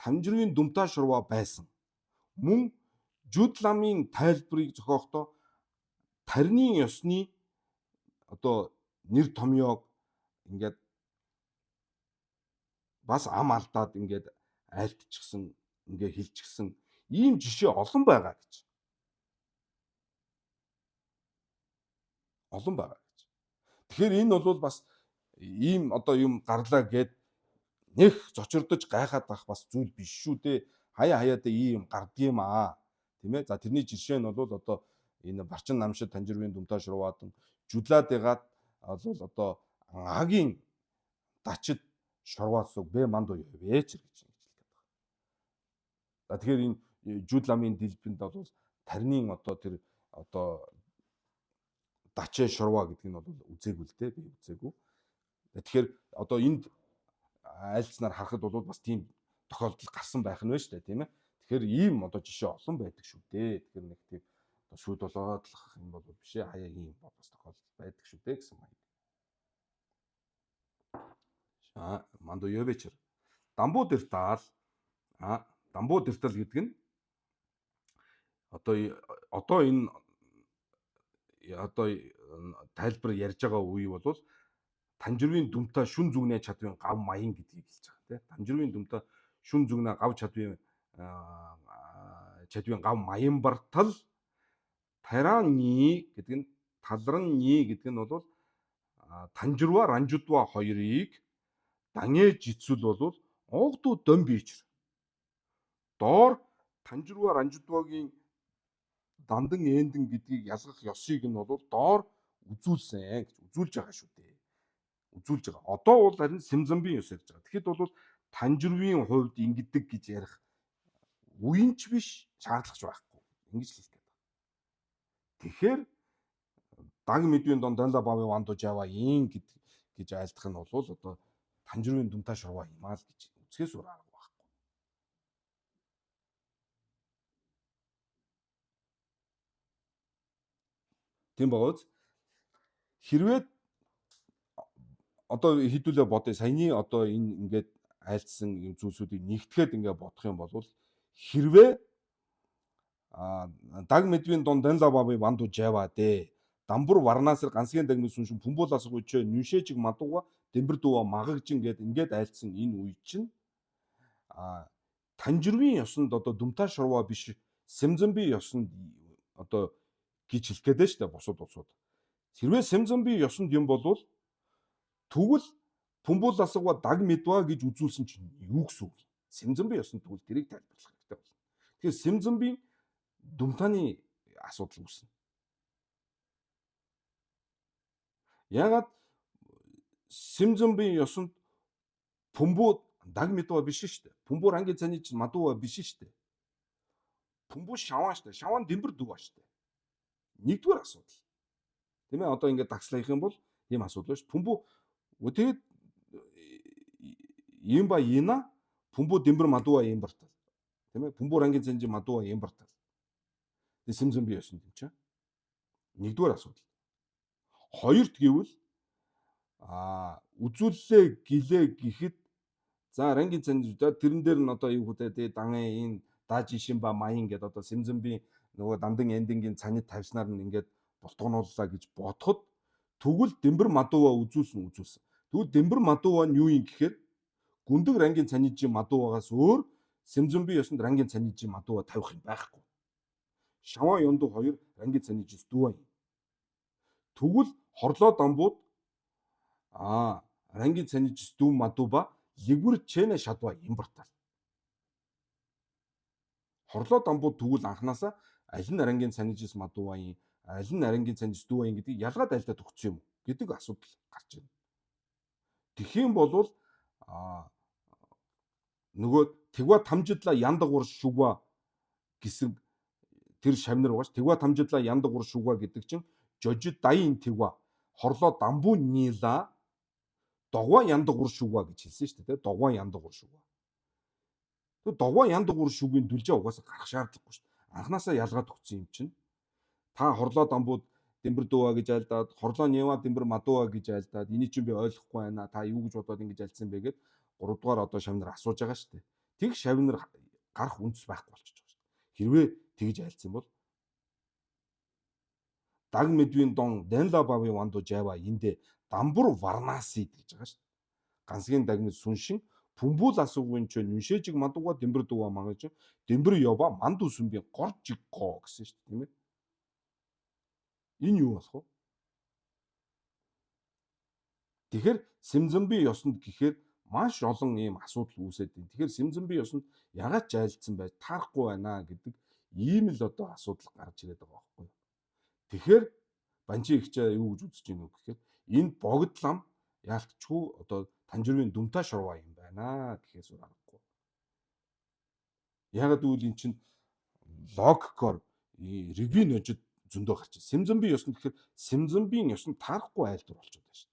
танжирвын дүмтай шурва байсан. Мөн жуд ламын тайлбарыг зохиохдоо тарны ёсны одоо нэр томьёог ингээд бас ам алдаад ингээд айлтчихсан ингээ хилчихсэн ийм жишээ олон байгаа гэж. Олон байгаа гэж. Тэгэхээр энэ бол бас ийм одоо юм гарлаа гэд нэх зочирдож гайхаад байх бас зүйл биш шүү дээ. Хаяа хаяадаа ийм гардгийм аа. Тийм ээ. За тэрний жишээ нь бол одоо энэ барчин намшид танжирвын дүмтай шурваадан жудлаад ягаад бол одоо агийн дачид шорваасуг бэ манд уу явээч гэж хэлдэг байна. За тэгэхээр энэ жуд ламын дэлбэнд бол тарнын одоо тэр одоо дачээ шорваа гэдэг нь бол үзээгүй л дээ, би үзээгүй. Тэгэхээр одоо энд айлцнаар харахад бол бас тийм тохиолдол гарсан байх нь байна шүү дээ, тийм ээ. Тэгэхээр ийм одоо жишээ олон байдаг шүү дээ. Тэгэхээр нэг тийм одоо шүүд болоод л юм бол биш ээ, хаяа ийм бас тохиолдол байдаг шүү дээ гэсэн маяг. Мандо ёвечер. Дамбуу дэртал дамбуу дэртал гэдэг нь одоо энэ одоо тайлбар ярьж байгаа үе бол танжирвын дүмтай шүн зүгнэ чадвын гав маян гэдгийг хэлж байгаа. тий. Танжирвын дүмта шүн зүгнэ гав чадвын чадвын гав маян бартал тарааны гэдэг нь талранны гэдэг нь бол танжирва ранжудва хоёрыг данэ жицүүл бол оогдуу дом бичэр. Доор танжирва ранжудвагийн дандан эндэн гэдгийг ялгах ёсыг нь бол доор үзүүлсэн гэж үзүүлж байгаа шүү дээ. Үзүүлж байгаа. Одоо бол харин Сэмзамбийн ёс ярьж байгаа. Тэгэхэд бол танжирвын хувьд ингэдэг гэж ярих үеийн ч биш, шаардлагач байхгүй. Ингэж л хэлэх гээд байна. Тэгэхээр даг мэдвийн дон данла бавын ванду жава ин гэж айлдах нь бол одоо танжирвын дүмта шурва юм аа л гэж үзэхээс өөр арга байхгүй. Тийм бооз. Хэрвээ одоо хэдүүлээ бодъё. Саяны одоо энэ ингээд айлдсан юм зүйлсүүдийг нэгтгэхэд ингээд бодох юм бол хэрвээ даг мэдвийн дон данла баби ванду жава дээ. Дамбур варнасэр гансгийн дагмын сүншин пүмбул асах үчээ нүншээжиг мадууга дэмбэр дүүва магагжин гэд ингээд айлдсан энэ үе чинь танжирвын ёсонд одоо дүмта шурва биш сэмзэмби ёсонд одоо гэж хэлэх гээд байна шүү дээ бусад улсууд. Хэрвээ сэмзэмби ёсонд юм болвол тэгвэл пүмбул асууга даг мэдва гэж үзүүлсэн чинь юу гэсэн үг юм? Сэмзэмби ёсонд тэгвэл тэрийг тайлбарлах хэрэгтэй болно. Тэгэхээр сэмзэмбийн дүмтаны асуудал үүснэ. Яагаад Сэмзэмбийн ёсонд пүмбүү даг мэдва биш шүү дээ. Пүмбүү ранги цаны чинь мадуува биш шүү дээ. Пүмбүү шаваа шүү дээ. Шаваа нь дэмбэр дүүва шүү дээ. Нэгдүгээр асуудал. Тийм ээ, одоо ингээд дагслах юм бол ийм асуудал шүү. Пүмбүү тэгээд юм ба ина пүмбүү дэмбэр мадуува юм бартал. Тийм ээ, пүмбүү ранги цанжи мадуува юм бартал. Тэгээд Сэмзэмбийн ёсонд юм чинь. Нэгдүгээр асуудал. Хоёрт гэвэл үзүүллээ гэлээ гэхэд за рангийн цан тэрэн дээр нь одоо юу гэдэг тэ дан энэ даажишин ба маян гэдэг одоо Сэмзэмбийн нөгөө дандан эндингийн цанид тавьснаар нь ингээд болтгонууллаа гэж бодоход тэгвэл дэмбэр мадуува үзүүлсэн. Тэгвэл дэмбэр мадуува нь юу юм гэхээр гүндэг рангийн цанижийн мадуувагаас өөр Сэмзэмбийн ёсонд рангийн цанижийн мадуува тавих юм байхгүй. Шаваа ёнду хоёр рангийн цанижис дүүва юм. Тэгвэл хорлоо дамбууд рангийн цанижис дүү мадууба лигүр чэнэ шадва имбартал. Хорлоо дамбууд тэгвэл анханасаа аль нь рангийн цанижис мадуува юм, аль нь рангийн цанижис дүүва юм гэдгийг ялгаад айлдаад өгсөн юм уу гэдэг асуудал гарч ирнэ. Тэгэх юм бол нөгөө тэгва тамжидла яндагур шүгва гэсэн тэр шавнар байгаа ш. Тэгва тамжидла яндагур шүгва гэдэг чинь жожид дайн тэгва хорлоо дамбуу нила догва яндагур шүгва гэж хэлсэн шүү дээ. Догва яндагур шүгва. Тэр догва яндагур шүгийн дүлжээ угаасаа гарах шаардлагагүй шүү дээ. Анханасаа ялгаад өгсөн юм чинь. Та хорлоо дамбууд дэмбэр дүүва гэж айлдаад, хорлоо нева дэмбэр мадуува гэж айлдаад, энийг чинь би ойлгохгүй байна. Та юу гэж бодоод ингэж айлдсан бэ гэд 3 дугаар одоо шавнар асууж байгаа шүү дээ. Тэг шавнар гарах үндэс байхгүй болчихж байгаа шүү дээ. Хэрвээ тэгж айлдсан бол даг мэдвийн дон данла бавын ванду жава эндэ дамбур варнаси гэж байгаа шүү дээ. Гансгийн дагмид сүншин пүмбул асуугын ч нүншээжиг мадууга дэмбэр дүүва мангаж дэмбэр ёба манду сүмбийн горжиг гоо гэсэн шүү дээ, тийм ээ. Энэ юу болох вэ? Тэгэхээр Сэмзэмбийн ёсонд гэхээр маш олон ийм асуудал үүсээд байна. Тэгэхээр Сэмзэмбийн ёсонд ягаад ч айлдсан байж таарахгүй байна гэдэг ийм л одоо асуудал гарч ирээд байгаа байхгүй юу? Тэгэхээр Банчи ихчээ юу гэж үзэж гинүү гэхээр энэ богд лам яалтчгүй одоо танжирвын дүмта шурва юм байна гэхээс өөр аргагүй. Ягаад гэвэл эн чинь логикоор ревийн ножид зөндөө гарч байна. Сэмзэмбийн ёсонд гэхээр Сэмзэмбийн ёсонд таарахгүй айлдвар болчиход байна шүү.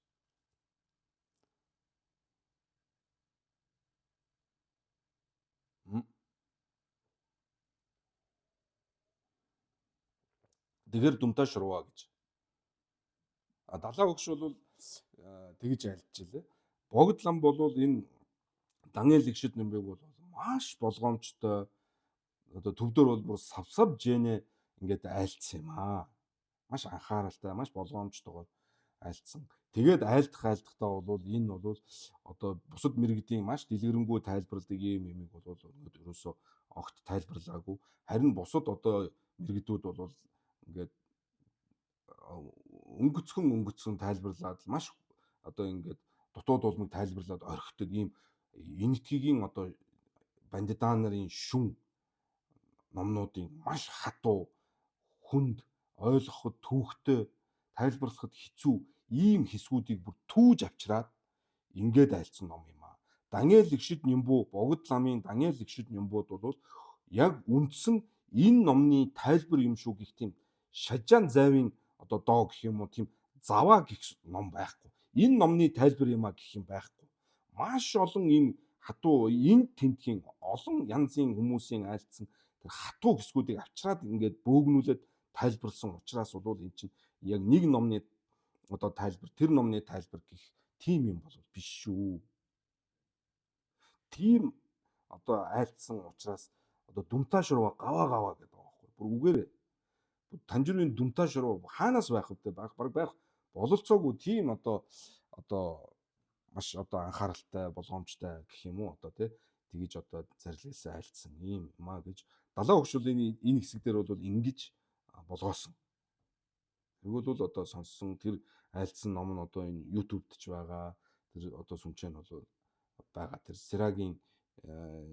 Тэгэхээр дүмта шурва гэж. Далаа өгш бол тэгж айлджээ. Богд лам бол энэ Даниэл игшид нэмбэг бол маш болгоомжтой одоо төвдөр бол бүр савсав жэнэ ингээд айлдсан юм аа. Маш анхааралтай, маш болгоомжтойгоор айлдсан. Тэгээд айлдахтаа бол энэ бол одоо бусад мэргэдийн маш дэлгэрэнгүй тайлбарладаг ийм юмыг бол өнөөдөр ерөөсөө огт тайлбарлаагүй. Харин бусад одоо мэргэдүүд бол ингээд өнгөцгөн тайлбарлаад маш одоо ингээд дутуу дулмыг тайлбарлаад орхидог ийм энэтхэгийн одоо бандида нарын шүн номнуудын маш хатуу, хүнд, ойлгоход түүхтэй, тайлбарлахад хэцүү ийм хэсгүүдийг бүр түүж авчираад ингээд айлдсан ном юм аа. Даниэл Эгшид Нямбу, Богд ламын Даниэл Эгшид Нямбууд бол яг үндсэн энэ номны тайлбар юм шүү гэх тийм шажаан зайвын одоо доо гэх юм уу, тийм заваа гэх ном байхгүй. Энэ номны тайлбар юм а гэх юм байхгүй. Маш олон ийм хатуу энэ тентхийн олон янзын хүмүүсийн айлдсан тэр хатуу хэсгүүдийг авчираад ингээд бөөгнүүлээд тайлбарлсан учраас бол энэ чинь яг нэг номны одоо тайлбар, тэр номны тайлбар гэх тийм юм бол биш шүү. Тийм одоо айлдсан учраас одоо дүмтаа шурва гава гава гэдэг байгаа байхгүй. Бүр үгээрээ. Танжирын дүмтаа шурва хаанаас байх вэ? Баг байх бололцоогүй тийм одоо маш одоо анхааралтай, болгоомжтой гэх юм уу одоо тий тэгэж одоо зарлиулсан айлдсан ийм юм а гэж далайн хөгшүүлийн энэ хэсэг дээр бол ингэж болгоосон. Тэгвэл бол одоо сонссон тэр айлдсан ном нь одоо энэ YouTube-д ч байгаа. Тэр одоо сүмчэн бол байгаа. Тэр Сирагийн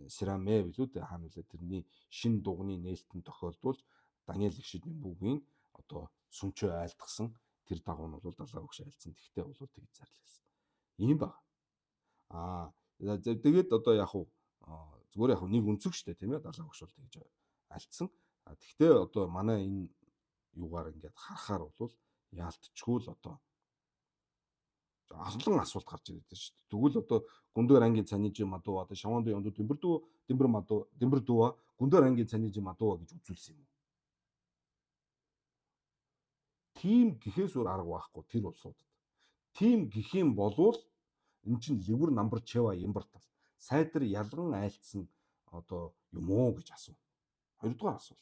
Сирамэ билүү дээ хаана үлээ тэрний шин дугны нээлтэн тохиолдуулж Даниэл Эгшид Нямбугийн одоо сүмчөө айлдгсан тэр дагуу нь бол далайн хөгш айлдсан. Тэгтээ бол тэгж зарлиулсан. Ийм баг. Аа тэгээд одоо яг уу зүгээр яг нэг өнцөг штэ тийм ээ далайн хөгш бол тэгж айлдсан. Тэгтээ одоо манай энэ юугаар ингээд харахаар бол яалтчгүй л одоо олон асуулт гарч ирээд байна шүү дээ. Тэгвэл одоо гүндээр ангийн цанижи мадуу одоо шаванд ёндуу дэмбэр дүү дэмбэр мадуу дэмбэр дүүа гүндээр ангийн цанижи мадууа гэж үзүүлсэн юм уу? Тийм гэхээс өөр арга байхгүй тэр улсуудад. Тийм гэх юм болвол эн чинь левэр намбар чева ямбартал сайдар ялган айлтсан одоо юм уу гэж асуу. Хоёрдугаар асуулт.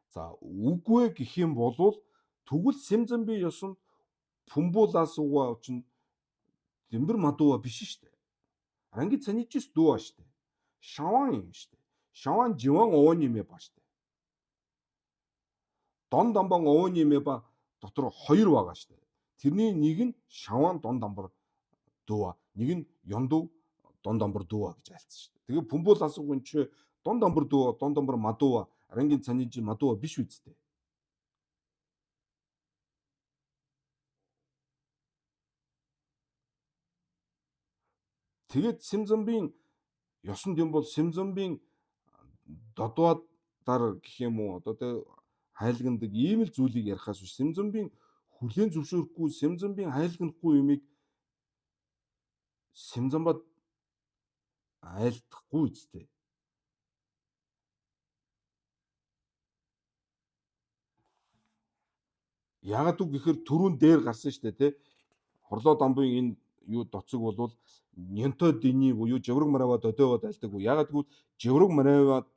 За үгүй гэх юм болвол тэгвэл Симзамби ёсонд Пүмбулаас угаа чинь дэмбэр мадууа биш шүү дээ. Ранги цанижис дүүа шүү дээ. Шаван юм шүү дээ. Шаван живан ооны мэ ба шүү дээ. Дон дамбан ооны мэ ба дотор хоёр байгаа шүү дээ. Тэрний нэг нь шаван дон дамбар дүүа, нэг нь ёндуу дон дамбар дүүа гэж айлцсан шүү дээ. Тэгээ Пүмбулаас угын чи дон дамбар дүүа, дон дамбар мадууа, рангийн цанижи мадууа биш үсттэй. Тэгээд Симзамбийн ёсонд юм бол Симзамбийн додваадар гэх юм уу одоо тэ хайлгандаг ийм л зүйлийг ярихаас биш Симзамбийн хүлээн зөвшөөрөхгүй Симзамбийн хайлганахгүй юмыг Симзамбад айлдахгүй үсттэй. Яагаад үг гэхээр түрүүн дээр гарсан шүү дээ тэ. Хорлоо дамбын энэ юу доцог бол Нянто Дэний буюу Жавраг Мараваа Додойвод айлдаг. Яагаад гэвэл Жавраг Мараваа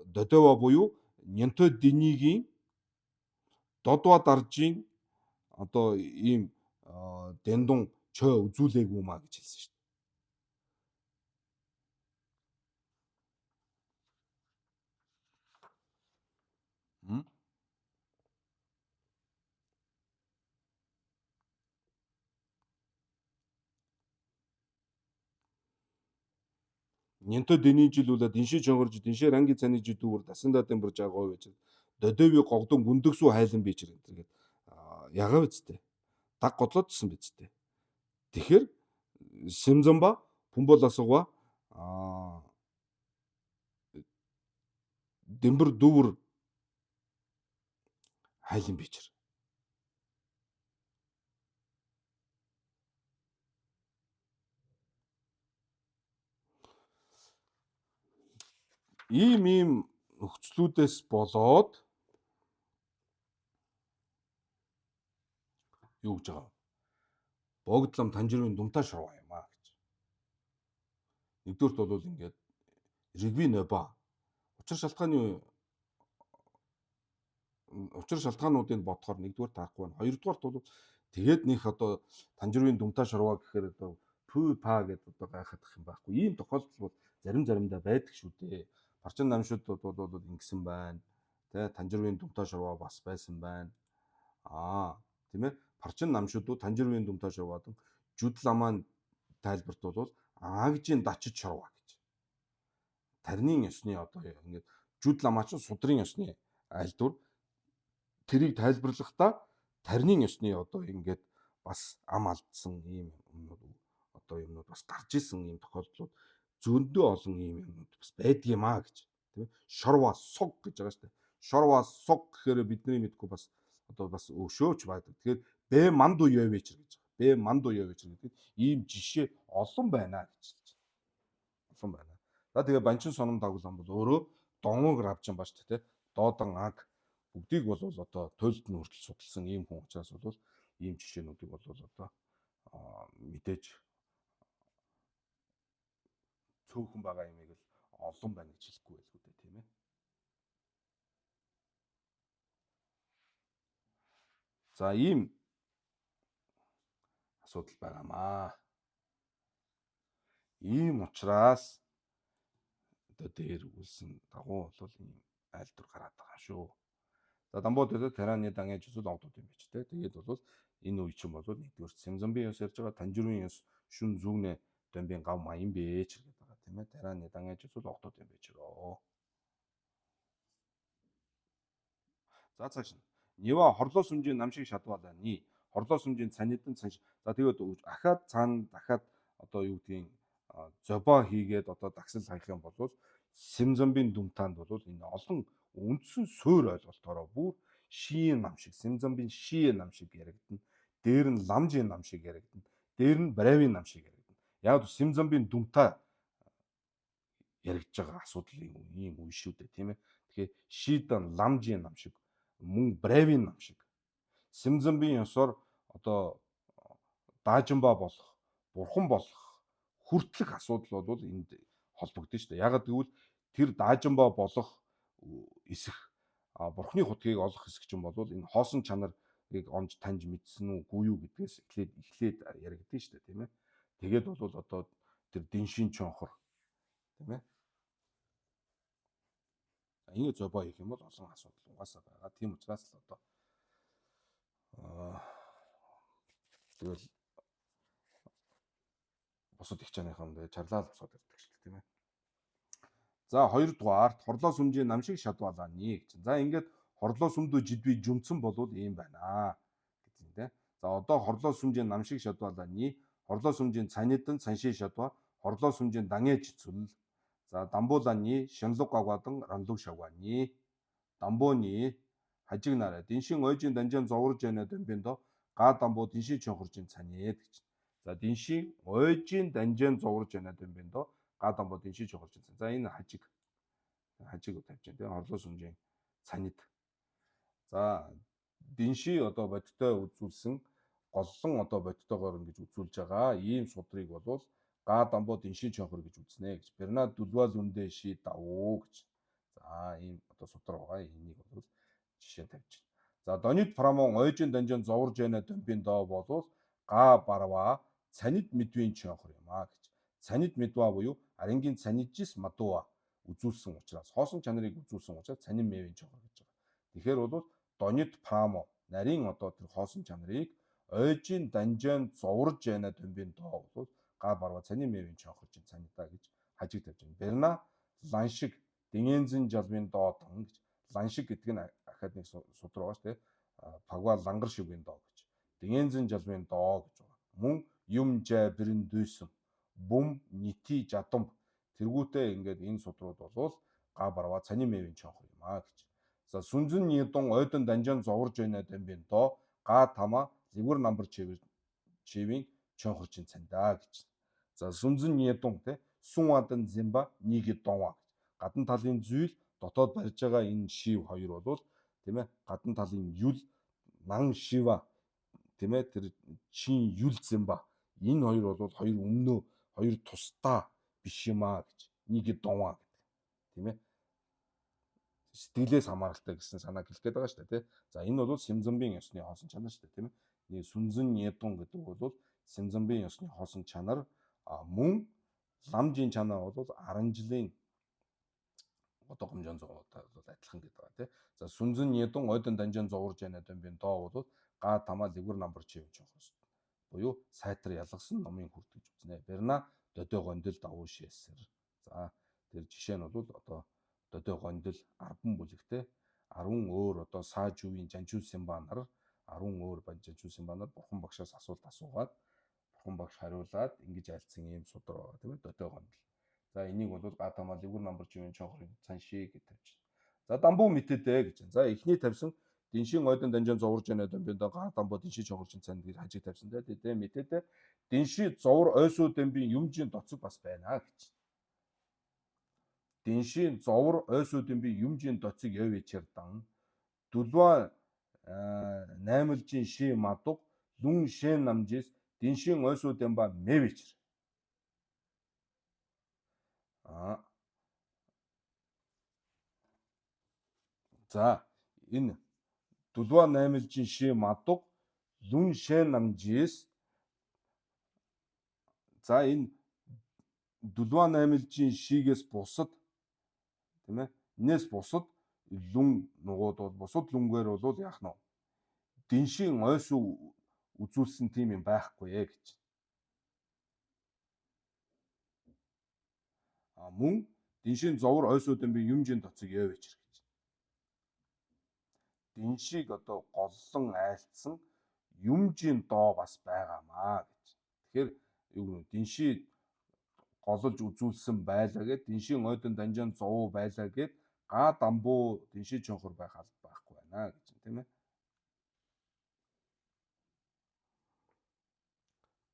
Додойва буюу Нянто Денигийн Додва даржийн одоо ийм дэндун чой үзүүлээгүй маа гэж хэлсэн шүү дээ. Нянто Дэний жил үлээд дэншээ чонгорж дэншээ ранги цаны жидүүр дасандаа дэмбэр жагоо гэж додови гогдон гүндөгсүү хайлан бичэр энэ гээд ягаа үсттэй. Даг годлоодсон биз дээ. Тэгэхээр Симзамба Пүмболасуга дэмбэр дүүр хайлан бичэр. Ийм нөхцлүүдээс болоод юу гэж байгаа вэ? Богдлам Танжирын думтаа шурваа юм а гэж. Нэгдүгüрт бол ингээд регби ноба учир шалтгаануудыг бодохоор нэгдүгээр таарахгүй байна. Хоёрдугаарт бол Тэгээд нэх одоо Танжирын Думта шорва гэхээр одоо пүү па гэдээ одоо гайхах юм байхгүй. Ийм тохиолдол бол заримдаа байдаг шүү дээ. Парчин намшууд бол ингэсэн байна. Тэ Танжирын Думта шорва бас байсан байна. Аа, тийм ээ. Парчин намшууд Танжирын Думта шорвадан Жүдламан тайлбарт бол Аагжийн дачид шорва гэж. Тарнын ёсны одоо ингээд Жүдламаа чинь судрын ёсны айлдвар. Тэрийг тайлбарлахдаа тарнын ёсны одоо ингээд бас ам алдсан ийм юмнууд одоо юмнууд бас гарч исэн ийм тохиолдлууд зөндөө олон ийм юмнууд бас байдаг юм аа гэж, тийм ээ. Шорва суг гэж байгаа шүү дээ. Шорва суг гэхээр бидний мэдгүй бас одоо бас өшөөч байдаг. Тэгэхээр бэ манду ёвэчэр гэж байгаа. Бэ манду ёвэчэр гэдэг ийм жишээ олон байна гэж хэлж байна. Олон байна. За тэгээ банчин соном дагуулсан бол өөрөө донгог равжин ба шүү дээ. Доодан аг бүгдийг бол одоо туйлд нь хүртэл судалсан ийм хүн учраас бол ийм жишээнүүдийг бол одоо мэдээж цөөхөн байгаа юмыг л олон байна гэж хэлэхгүй байлгүй дээ, тийм ээ. За ийм асуудал байгаамаа. Ийм учраас одоо дээр өгүүлсэн дагуу бол ийм айлдвар гараад байгаа шүү. За дамбууд дээр Тараны дангийн жисүүл овдууд юм биш те. Тэгээд бол энэ үе чинь бол нэгдүгээр Сэмзамбын ёс ярьж байгаа Танжирын ёс шүн зүүнэ домбын гав маян бэ ч гэдэг байгаа тийм ээ. Тараны дангийн жисүүл овдууд юм биш рөө. За цааш нь. Нива хорлоо сүмжийн нам шиг шадвалаа ни. Хорлоо сүмжийн цанидан цанш. За тэгээд ахаад цаана дахиад одоо юу гэдгийг зобоо хийгээд одоо дагсал хаях юм бол Сэмзамбын дүмтаанд бол энэ олон үндсэн суур ойлголтоороо бүр шиин нам шиг Сэмзамбын шиин нам шиг яригдана. Дээр нь ламжийн нам шиг яригдана. Дээр нь бравийн нам шиг яригдана. Яг л Сэмзамбын дүмтаа яригдж байгаа асуудал ийм үе шүү дээ, тийм ээ. Тэгэхээр шидан ламжийн нам шиг мөн бравийн нам шиг Сэмзамбын ёсоор одоо даажинба болох, бурхан болох хүртлэх асуудал бол энд холбогдсон шүү дээ. Ягаад гэвэл тэр даажинба болох эсэх бурхны хутгийг олох хэсэг чинь бол энэ хоосон чанарыг онж таньж мэдсэн үгүй юу гэдгээс эхлээд яригдсан шүү дээ, тийм ээ. Тэгээд бол одоо тэр дэншийн чонхор, тийм ээ. Ингэ зобоо хийх юм бол олон асуудал угаасаа байгаа. Тийм учраас л одоо тэгэл бусад их чаныхан дээр чарлаал босоод ирдэг шүү дээ, тийм ээ. За хоёрдугаарт хорлоо сүмжийн нам шиг шадвалаа нэг чинь. За ингээд хорлоо сүмдүү жидви жүмцэн болвол ийм байна гэдэг юм те. За одоо хорлоо сүмжийн нам шиг шадвалаа ни, хорлоо сүмжийн цанидан цанши шадва, хорлоо сүмжийн дангэж цүл. За дамбуула ни, шанлуг гавгадан ранлуг шавга ни, дамбууны хажиг нараа дэншин ойжин данжан зоврж яна дэмбэндо га дамбуу дэншин чонхоржин цанед гэж. За дэншин ойжин данжан зоврж яна дэмбэндо га дамбуу дэншин чонхоржин цан. За энэ хажиг тавьж байна тийм хорлоо сүмжийн цанид. За дэнши одоо бодиттой үзүүлсэн голлон одоо бодтойгоор ингэж үзүүлж байгаа ийм судрыг болвол га дамбуу дэншин чонхор гэж үзнэ гэж. Бернад дүлвал үндэ ши давуу гэж. За ийм одоо судар байгаа. Энийг бол жишээ тавьж байна. За донит прамон ойжин данжин зоврж яна домбын доо болвол га барва цанид мэдвийн чонхор юм а гэж. Цанид мэдва буюу арингийн цанижис мадуа үзүүлсэн учраас хоосон чанарыг үзүүлсэн учраас цанин мэвийн чонхор гэж байгаа. Тэгэхээр бол донит прамо нарийн одоо тэр хоосон чанарыг ойжин данжин зоврж яна домбын доо бол га барва цанин мэвийн чонхор чинь цанидаа гэж хажиг тавьж байна. Берна ланшиг дэнэнзэн жалмын доо дан гэж. Ланшиг гэдэг нь ахаад нэг судар байгаа шүү дээ. Пагва лангар шивгийн доо гэж. Дэнэнзэн жалмын доо гэж байгаа. Мөн юм жай бэрэн дүйсэн бум нити жадамб тэргүүтээ ингээд энэ судрууд болвол га барва цанин мэвийн чонхор юм а гэж. За сүнзэн нидон ойдон данжан зоврж байна дамбын доо га тама лигүр намбар чивийн чонхор чин цандаа гэж. За сүнзэн нидон те сун адан зимба ниги донва гэж. Гадна талын зүйл дотоод барьж байгаа энэ шив хоёр болвол тийм ээ гадна талын юл нан шива тийм ээ тэр чин юл зимба энэ хоёр бол хоёр өмнөө хоёр тусдаа биш юм а гэж. Ниги донва гэдэг. Тийм ээ. Сэтгэлээс хамааралтай гэсэн санааг хэлэх гээд байгаа шүү дээ, тий. За энэ бол Симзамбын ёсны хоосон чанар шүү дээ, тийм ээ. Сүнзэн нядун гэдэг бол Симзамбын ёсны хоосон чанар, мөн ламжийн чанар бол аранжлын одоо гомжон зовоотой бол адилхан гэдэг байгаа тий. За сүнзэн нядун ойдон данжин зовор жана домбын доо бол га тамаа лигүр намбар чивж явах буюу сайтар ялгасан номын хүрт гэж үзнэ. Берна додой гондил давуу шээсэр. За тэр жишээ нь бол одоо додой гондил 10 бүлэгтэй 10 өөр одоо саажүвийн жанжуулсан ба нар 10 өөр жанжуулсан ба нар бурхан багшаас асуулт асуугаад бурхан багш хариулаад ингэж айлцсан ийм судар байгаа тийм ээ додой гондил. За энийг бол гатамал эгүр намбар живэн чонхорын цанши гэж тавьж байна. За дамбуу мэтэдэ гэж. За эхний тавьсан Дэншин ойдон данжин зовор жана дамбин га дамбуу дэнши чонхорчин цанд гэж хажиг тавьсан те. Тэ мэтэдэ дэнши зовор ойсуу дамбын юмжийн доцог бас байна гэж. Дэнши зовор ойсуу дамбын юмжийн доцыг явичэр дан дүлва наймалжин ши мадуг лүн шэн намжис дэншин ойсуу дамба мэвичэр. А За энэ дүлва наймалжин ши мадуг лүн шэн намжис за энэ дүлва наймалжин шигээс бусад тийм ээ энэс бусад лүн нугууд бол бусад лүнгээр бол яах нь дэншийн ойсуу үзүүлсэн тийм юм байхгүй ээ гэж. А мөн дэншийн зовор ойсуудын би юмжийн тоцыг явээчэр гэж. Дэншийг одоо голлон айлтсан юмжийн доо бас байгаамаа гэж. Тэгэхээр юу гэнэ дэнший гололж үзүүлсэн байлаа гэд дэншийн ойдон данжин зовуу байлаа гэд га дамбуу дэнший чонхор байх алба байхгүй байна гэж тийм ээ.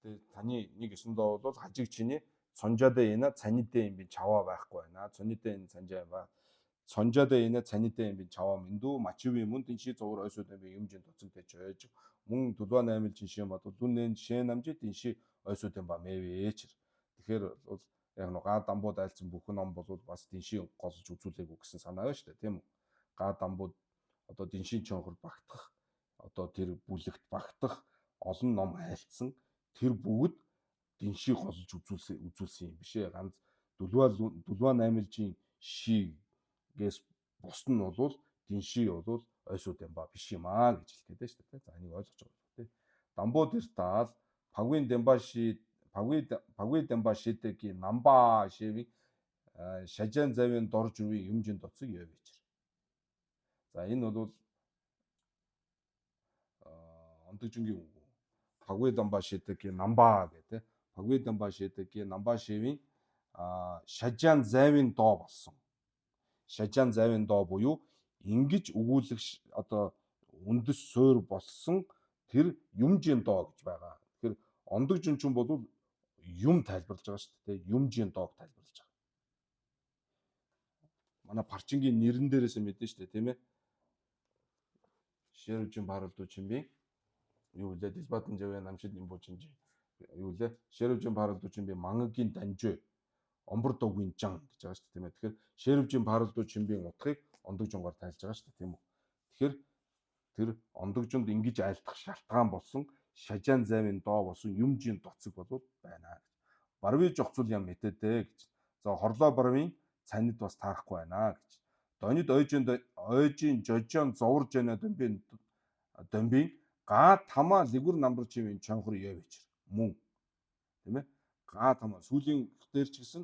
Тэгээ таны нэг өсөндөө бол хажиг чиний цонжаадэ ина цанидэ юм би чаваа байхгүй байна. Цонидэ энэ цанжаа юм ба. Цонжаадэ ина цанидэ юм би чаваа мэндүү мачиви мөн дэнший зовор ойсууд юм би юмжин тоцогдэж ойж мөн дүлва наймал жиншээ мад дүнэн шэн намжи дэнший ойсууд юм ба мэвээчэр. Тэгэхээр бол яг нэг га дамбууд айлцсан бүхэн ном бол бас дэншийн голж үзүүлээгүй гэсэн санаа байна шүү дээ, тийм үү? Га дамбууд одоо дэншийн чонхор багтах одоо тэр бүлэгт багтах олон ном айлцсан тэр бүгд дэншийг голж үзүүлсэн юм биш ээ. Ганц дүлва наймалжийн шигээс бус нь бол дэнший бол ойсууд юм ба биш юм аа гэж хэлдэг дээ шүү дээ. За энийг ойлгож байгаа тийм. Дамбуу дэртаал пагвын дембаши пагви дамба шидэгийн намба шивийн шажан завын дор жүрвийн юмжин доцыг явээчэр. За энэ бол ондогжингийн үг. Пагви дамба шидэгийн намба гэдэг. Пагви дамба шидэгийн намба шивийн шажан завын доо болсон. Шажан завын доо буюу ингэж өгүүлэх одоо үндэс суур болсон тэр юмжин доо гэж байгаа. Тэгэхээр ондог жинчүн бол юм тайлбарлаж байгаа шүү дээ. Юмжийн доог тайлбарлаж байгаа. Манай парчингийн нэрэн дээрээс мэдэн шүү дээ, тийм ээ. Шэрвжин паралдуу чимбийн юу лээ Дилбадан живэ намшид имбужинжи юу лээ Шэрвжин паралдуу чимбийн мангагийн данжөө омбор дуугийн жан гэж байгаа шүү дээ, тийм ээ. Тэгэхээр шэрвжин паралдуу чимбийн утгыг ондог жунгаар тайлж байгаа шүү дээ, тийм үү. Тэгэхээр тэр ондог жунд ингэж айлтах шалтгаан болсон шажаан зайвын доо болсон юмжийн доцог болов байна гэж. Барви жогцул ям мэтэдэ гэж. За хорлоо барвын цанид бас таарахгүй байна гэж. Донид ойжин жожон зовор жана домбин га тамаа лигүр намбар чивийн чонхор явээчэр мөн тийм ээ. Га тамаа сүүлийн дээр ч гэсэн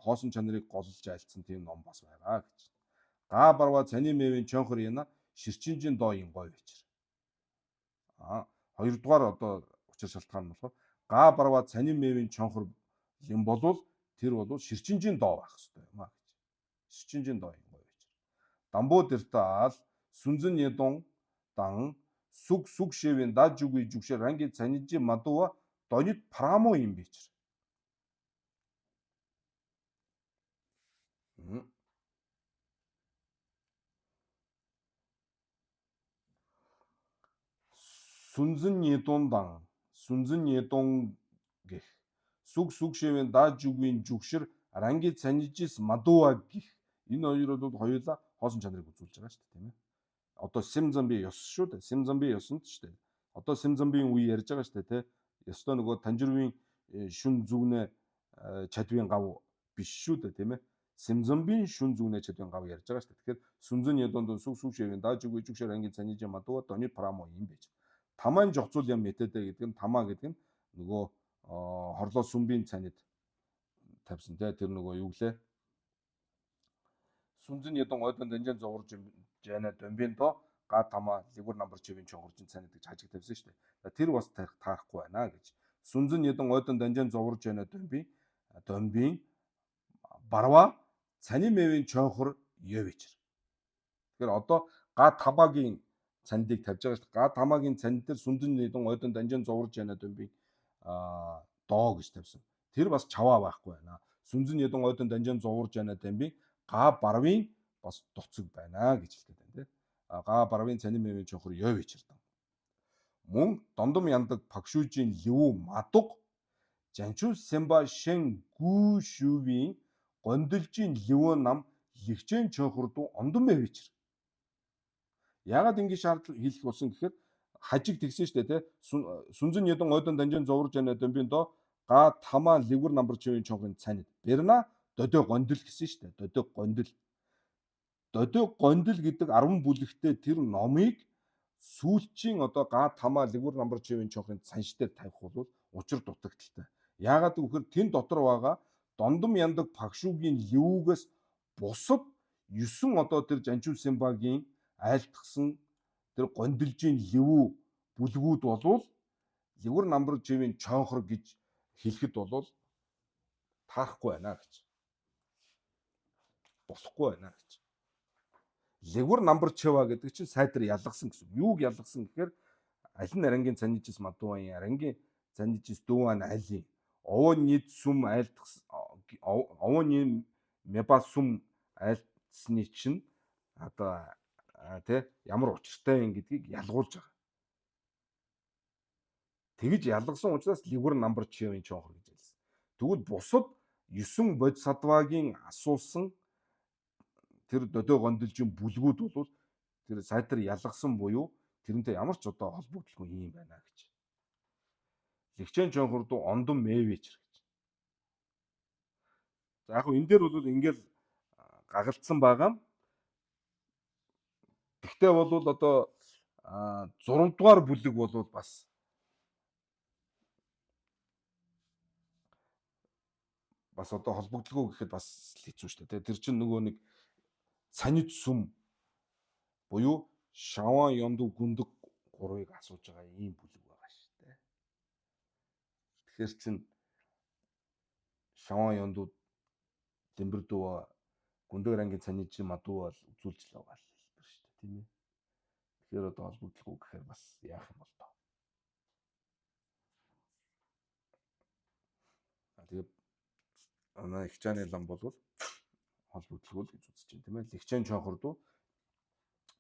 хоосон чанарыг голлж айлцсан тийм ном бас байгаа гэж. Га барва цаны мэвийн чонхор яна ширчинжин доо юм гой вечэр. А хоёрдугаар одоо учир шалтгаан нь болохоор га барва цанин мэвийн чонхор юм болвол тэр бол ширчинжин доо байх хэрэгтэй юм а гэж. Ширчинжин доо юм гой вечэр. Дамбуу дэртаал сүнзэн ядун дан сүг сүг шивийн да жүгүй жүгшэр ранги цанижи мадува донит прамо юм бичэр. Сүнзэн ядундан сүнзэн ядун гэх сүг сүг шивийн да жүгвийн жүгшэр ранги цанижис мадува гэх энэ хоёр бол хоёулаа хоосон чанарыг үзүүлж байгаа шүү дээ, тийм ээ. Одоо симзамби ёс шүү дээ. Симзамби ёсонд шүү дээ. Одоо Симзамбийн үе ярьж байгаа шүү дээ, тэ. Ёстой нөгөө Танжирвын шүн зүгнэ чадвын гав биш шүү дээ, тийм ээ. Симзамбийн шүн зүгнэ чадвын гав ярьж байгаа шүү дээ. Тэгэхээр сүнзэн ядонд сүг сүг шивэн даажиг үжиг ангийн цаниж мадуа дони прамо юм байж. Тамаан жогцуул юм мэтэдэ гэдэг нь тамаа гэдэг нь нөгөө хорлоо сүмбийн цанид тавьсан те, тэр нөгөө юу гэлээ. Сүнзэн ядон ойдон данжин зоврж жана домбин доо га тамаа лигүр намбар чивэн чонгоржин цанид гэж хажиг тавьсан шүү дээ. Тэр бас таарахгүй байна гэж. Сүнзэн ядон ойдон данжин зоврж жана домбин барва цанин мэвийн чонхор ёвичэр. Тэгэхээр одоо га тамаагийн цандыг тавьж байгаа шүү дээ. Га тамаагийн цанд дээр сүнзэн ядон ойдон данжин зоврж жана домбин доо гэж тавьсан. Тэр бас чаваа байхгүй байна. Сүнзэн ядон ойдон данжин зоврж жана домбин га барвын бас доцог байна гэж хэлдэг байна тий. Га барвын цанин мэвийн чонхор ёвичэр. Мөн дондом яндаг пагшүүжийн левүү мадуг жанчуу сэмба шэн гүү шүвийн гондолжийн левүү нам лэгчэн чонхордуу ондон мэвичэр. Яагаад ингэж шаардлага хэлэх болсон гэхээр хажиг тэгсэн шүү дээ тий. Сүнзэн ядон ойдон данжин зоврж яна домбин доо га тамаа левгүр намбар чивийн чонхын цанид. Берна додой гондол гэсэн шүү дээ. Додой гондол. Додой гондол гэдэг 10 бүлэгтэй тэр номыг сүүлчийн одоо га тамаа левгүр намбар чивийн чонхын цанш дээр тавих бол учир дутагдaltaй. Яагаад гэвэл тэн дотор байгаа дондом яндаг пагшүүгийн левүүгээс бусад 9 одоо тэр Жанчуу Симбагийн айлтгсан тэр гондолжийн левүү бүлгүүд болвол левгүр намбар чивийн чонхор гэж хэлэхэд болвол таарахгүй байна гэж. Болохгүй байна гэж. Левгүр намбар чива гэдэг чинь сайтар ялгасан гэсэн. Юуг ялгасан гэхээр аль нь арангийн цанижис мадуан, арангийн цанижис дүүан айлын овоо нийт сүм айлтгсан, овоо нийт меба сүм айлтсны чинь одоо тий ямар учиртай юм гэдгийг ялгуулж байгаа. Тэгж ялгасан учраас левгүр намбар чивийн чонхор гэж хэлсэн. Тэгвэл бусад 9 бодисадвагийн асуусан тэр додой гондолжин бүлгүүд бол тэр сайтар ялгасан буюу тэрнтэй ямар ч одоо холбогдлогүй юм байна гэж. Лэгчэн чонхордуу ондон мэвичэр гэж. За яг энэ дээр бол ингээл гагалдсан байгаа. Тэгтээ бол одоо 6 дугаар бүлэг бол бас одоо холбогдлого гэхэд бас хэцүү шүү дээ. Тэр чинь нөгөө нэг цанид сүм буюу шаван ёнду гүндэг гурвыг асууж байгаа ийм бүлэг байгаа шүү дээ. Тэгэхээр чин шаван ёнду дэмбэрдүү гүндэг рангийн цанид чи мадуу бол үзүүлж л байгаа хэлбэр шүү дээ, тийм ээ. Тэгэхээр одоо холбогдлого гэхээр бас яах юм бол доо. Тэгээд манай ихчааны лам бол холбогдлого гэж үзэж байна, тийм ээ. Лэгчэн чонхордуу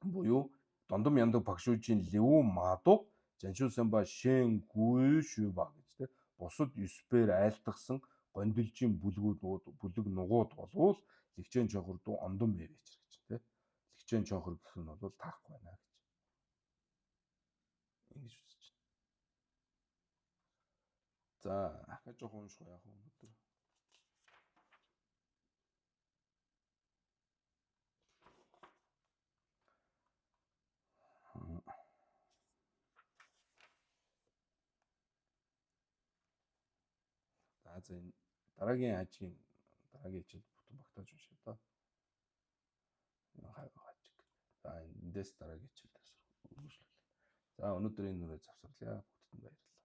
буюу дондом яндаг багшүүжийн левүү мадуу жаншуусан ба шэн гүй шүба гэж тийм бусад 9 бээр айлтгсан гондолжийн бүлгүүд бүлэг нугууд болвол лэгчэн чонхордуу ондон мэвэж гэж тийм. Лэгчэн чонхор гэх нь бол таарахгүй байна гэж. Ингэж үзэж байна. За, ахаа жоохон унших уу яах вэ өнөөдөр? За энэ дараагийн ажгийн дараагийн хичээл бүтэн багтааж уншъя доо. Энэ хажиг. За эндээс дараагийн хичээлээс үргэлжлүүлье. За өнөөдөр энэ нүрээ завсарлаа. Бүгдэд нь баярлалаа.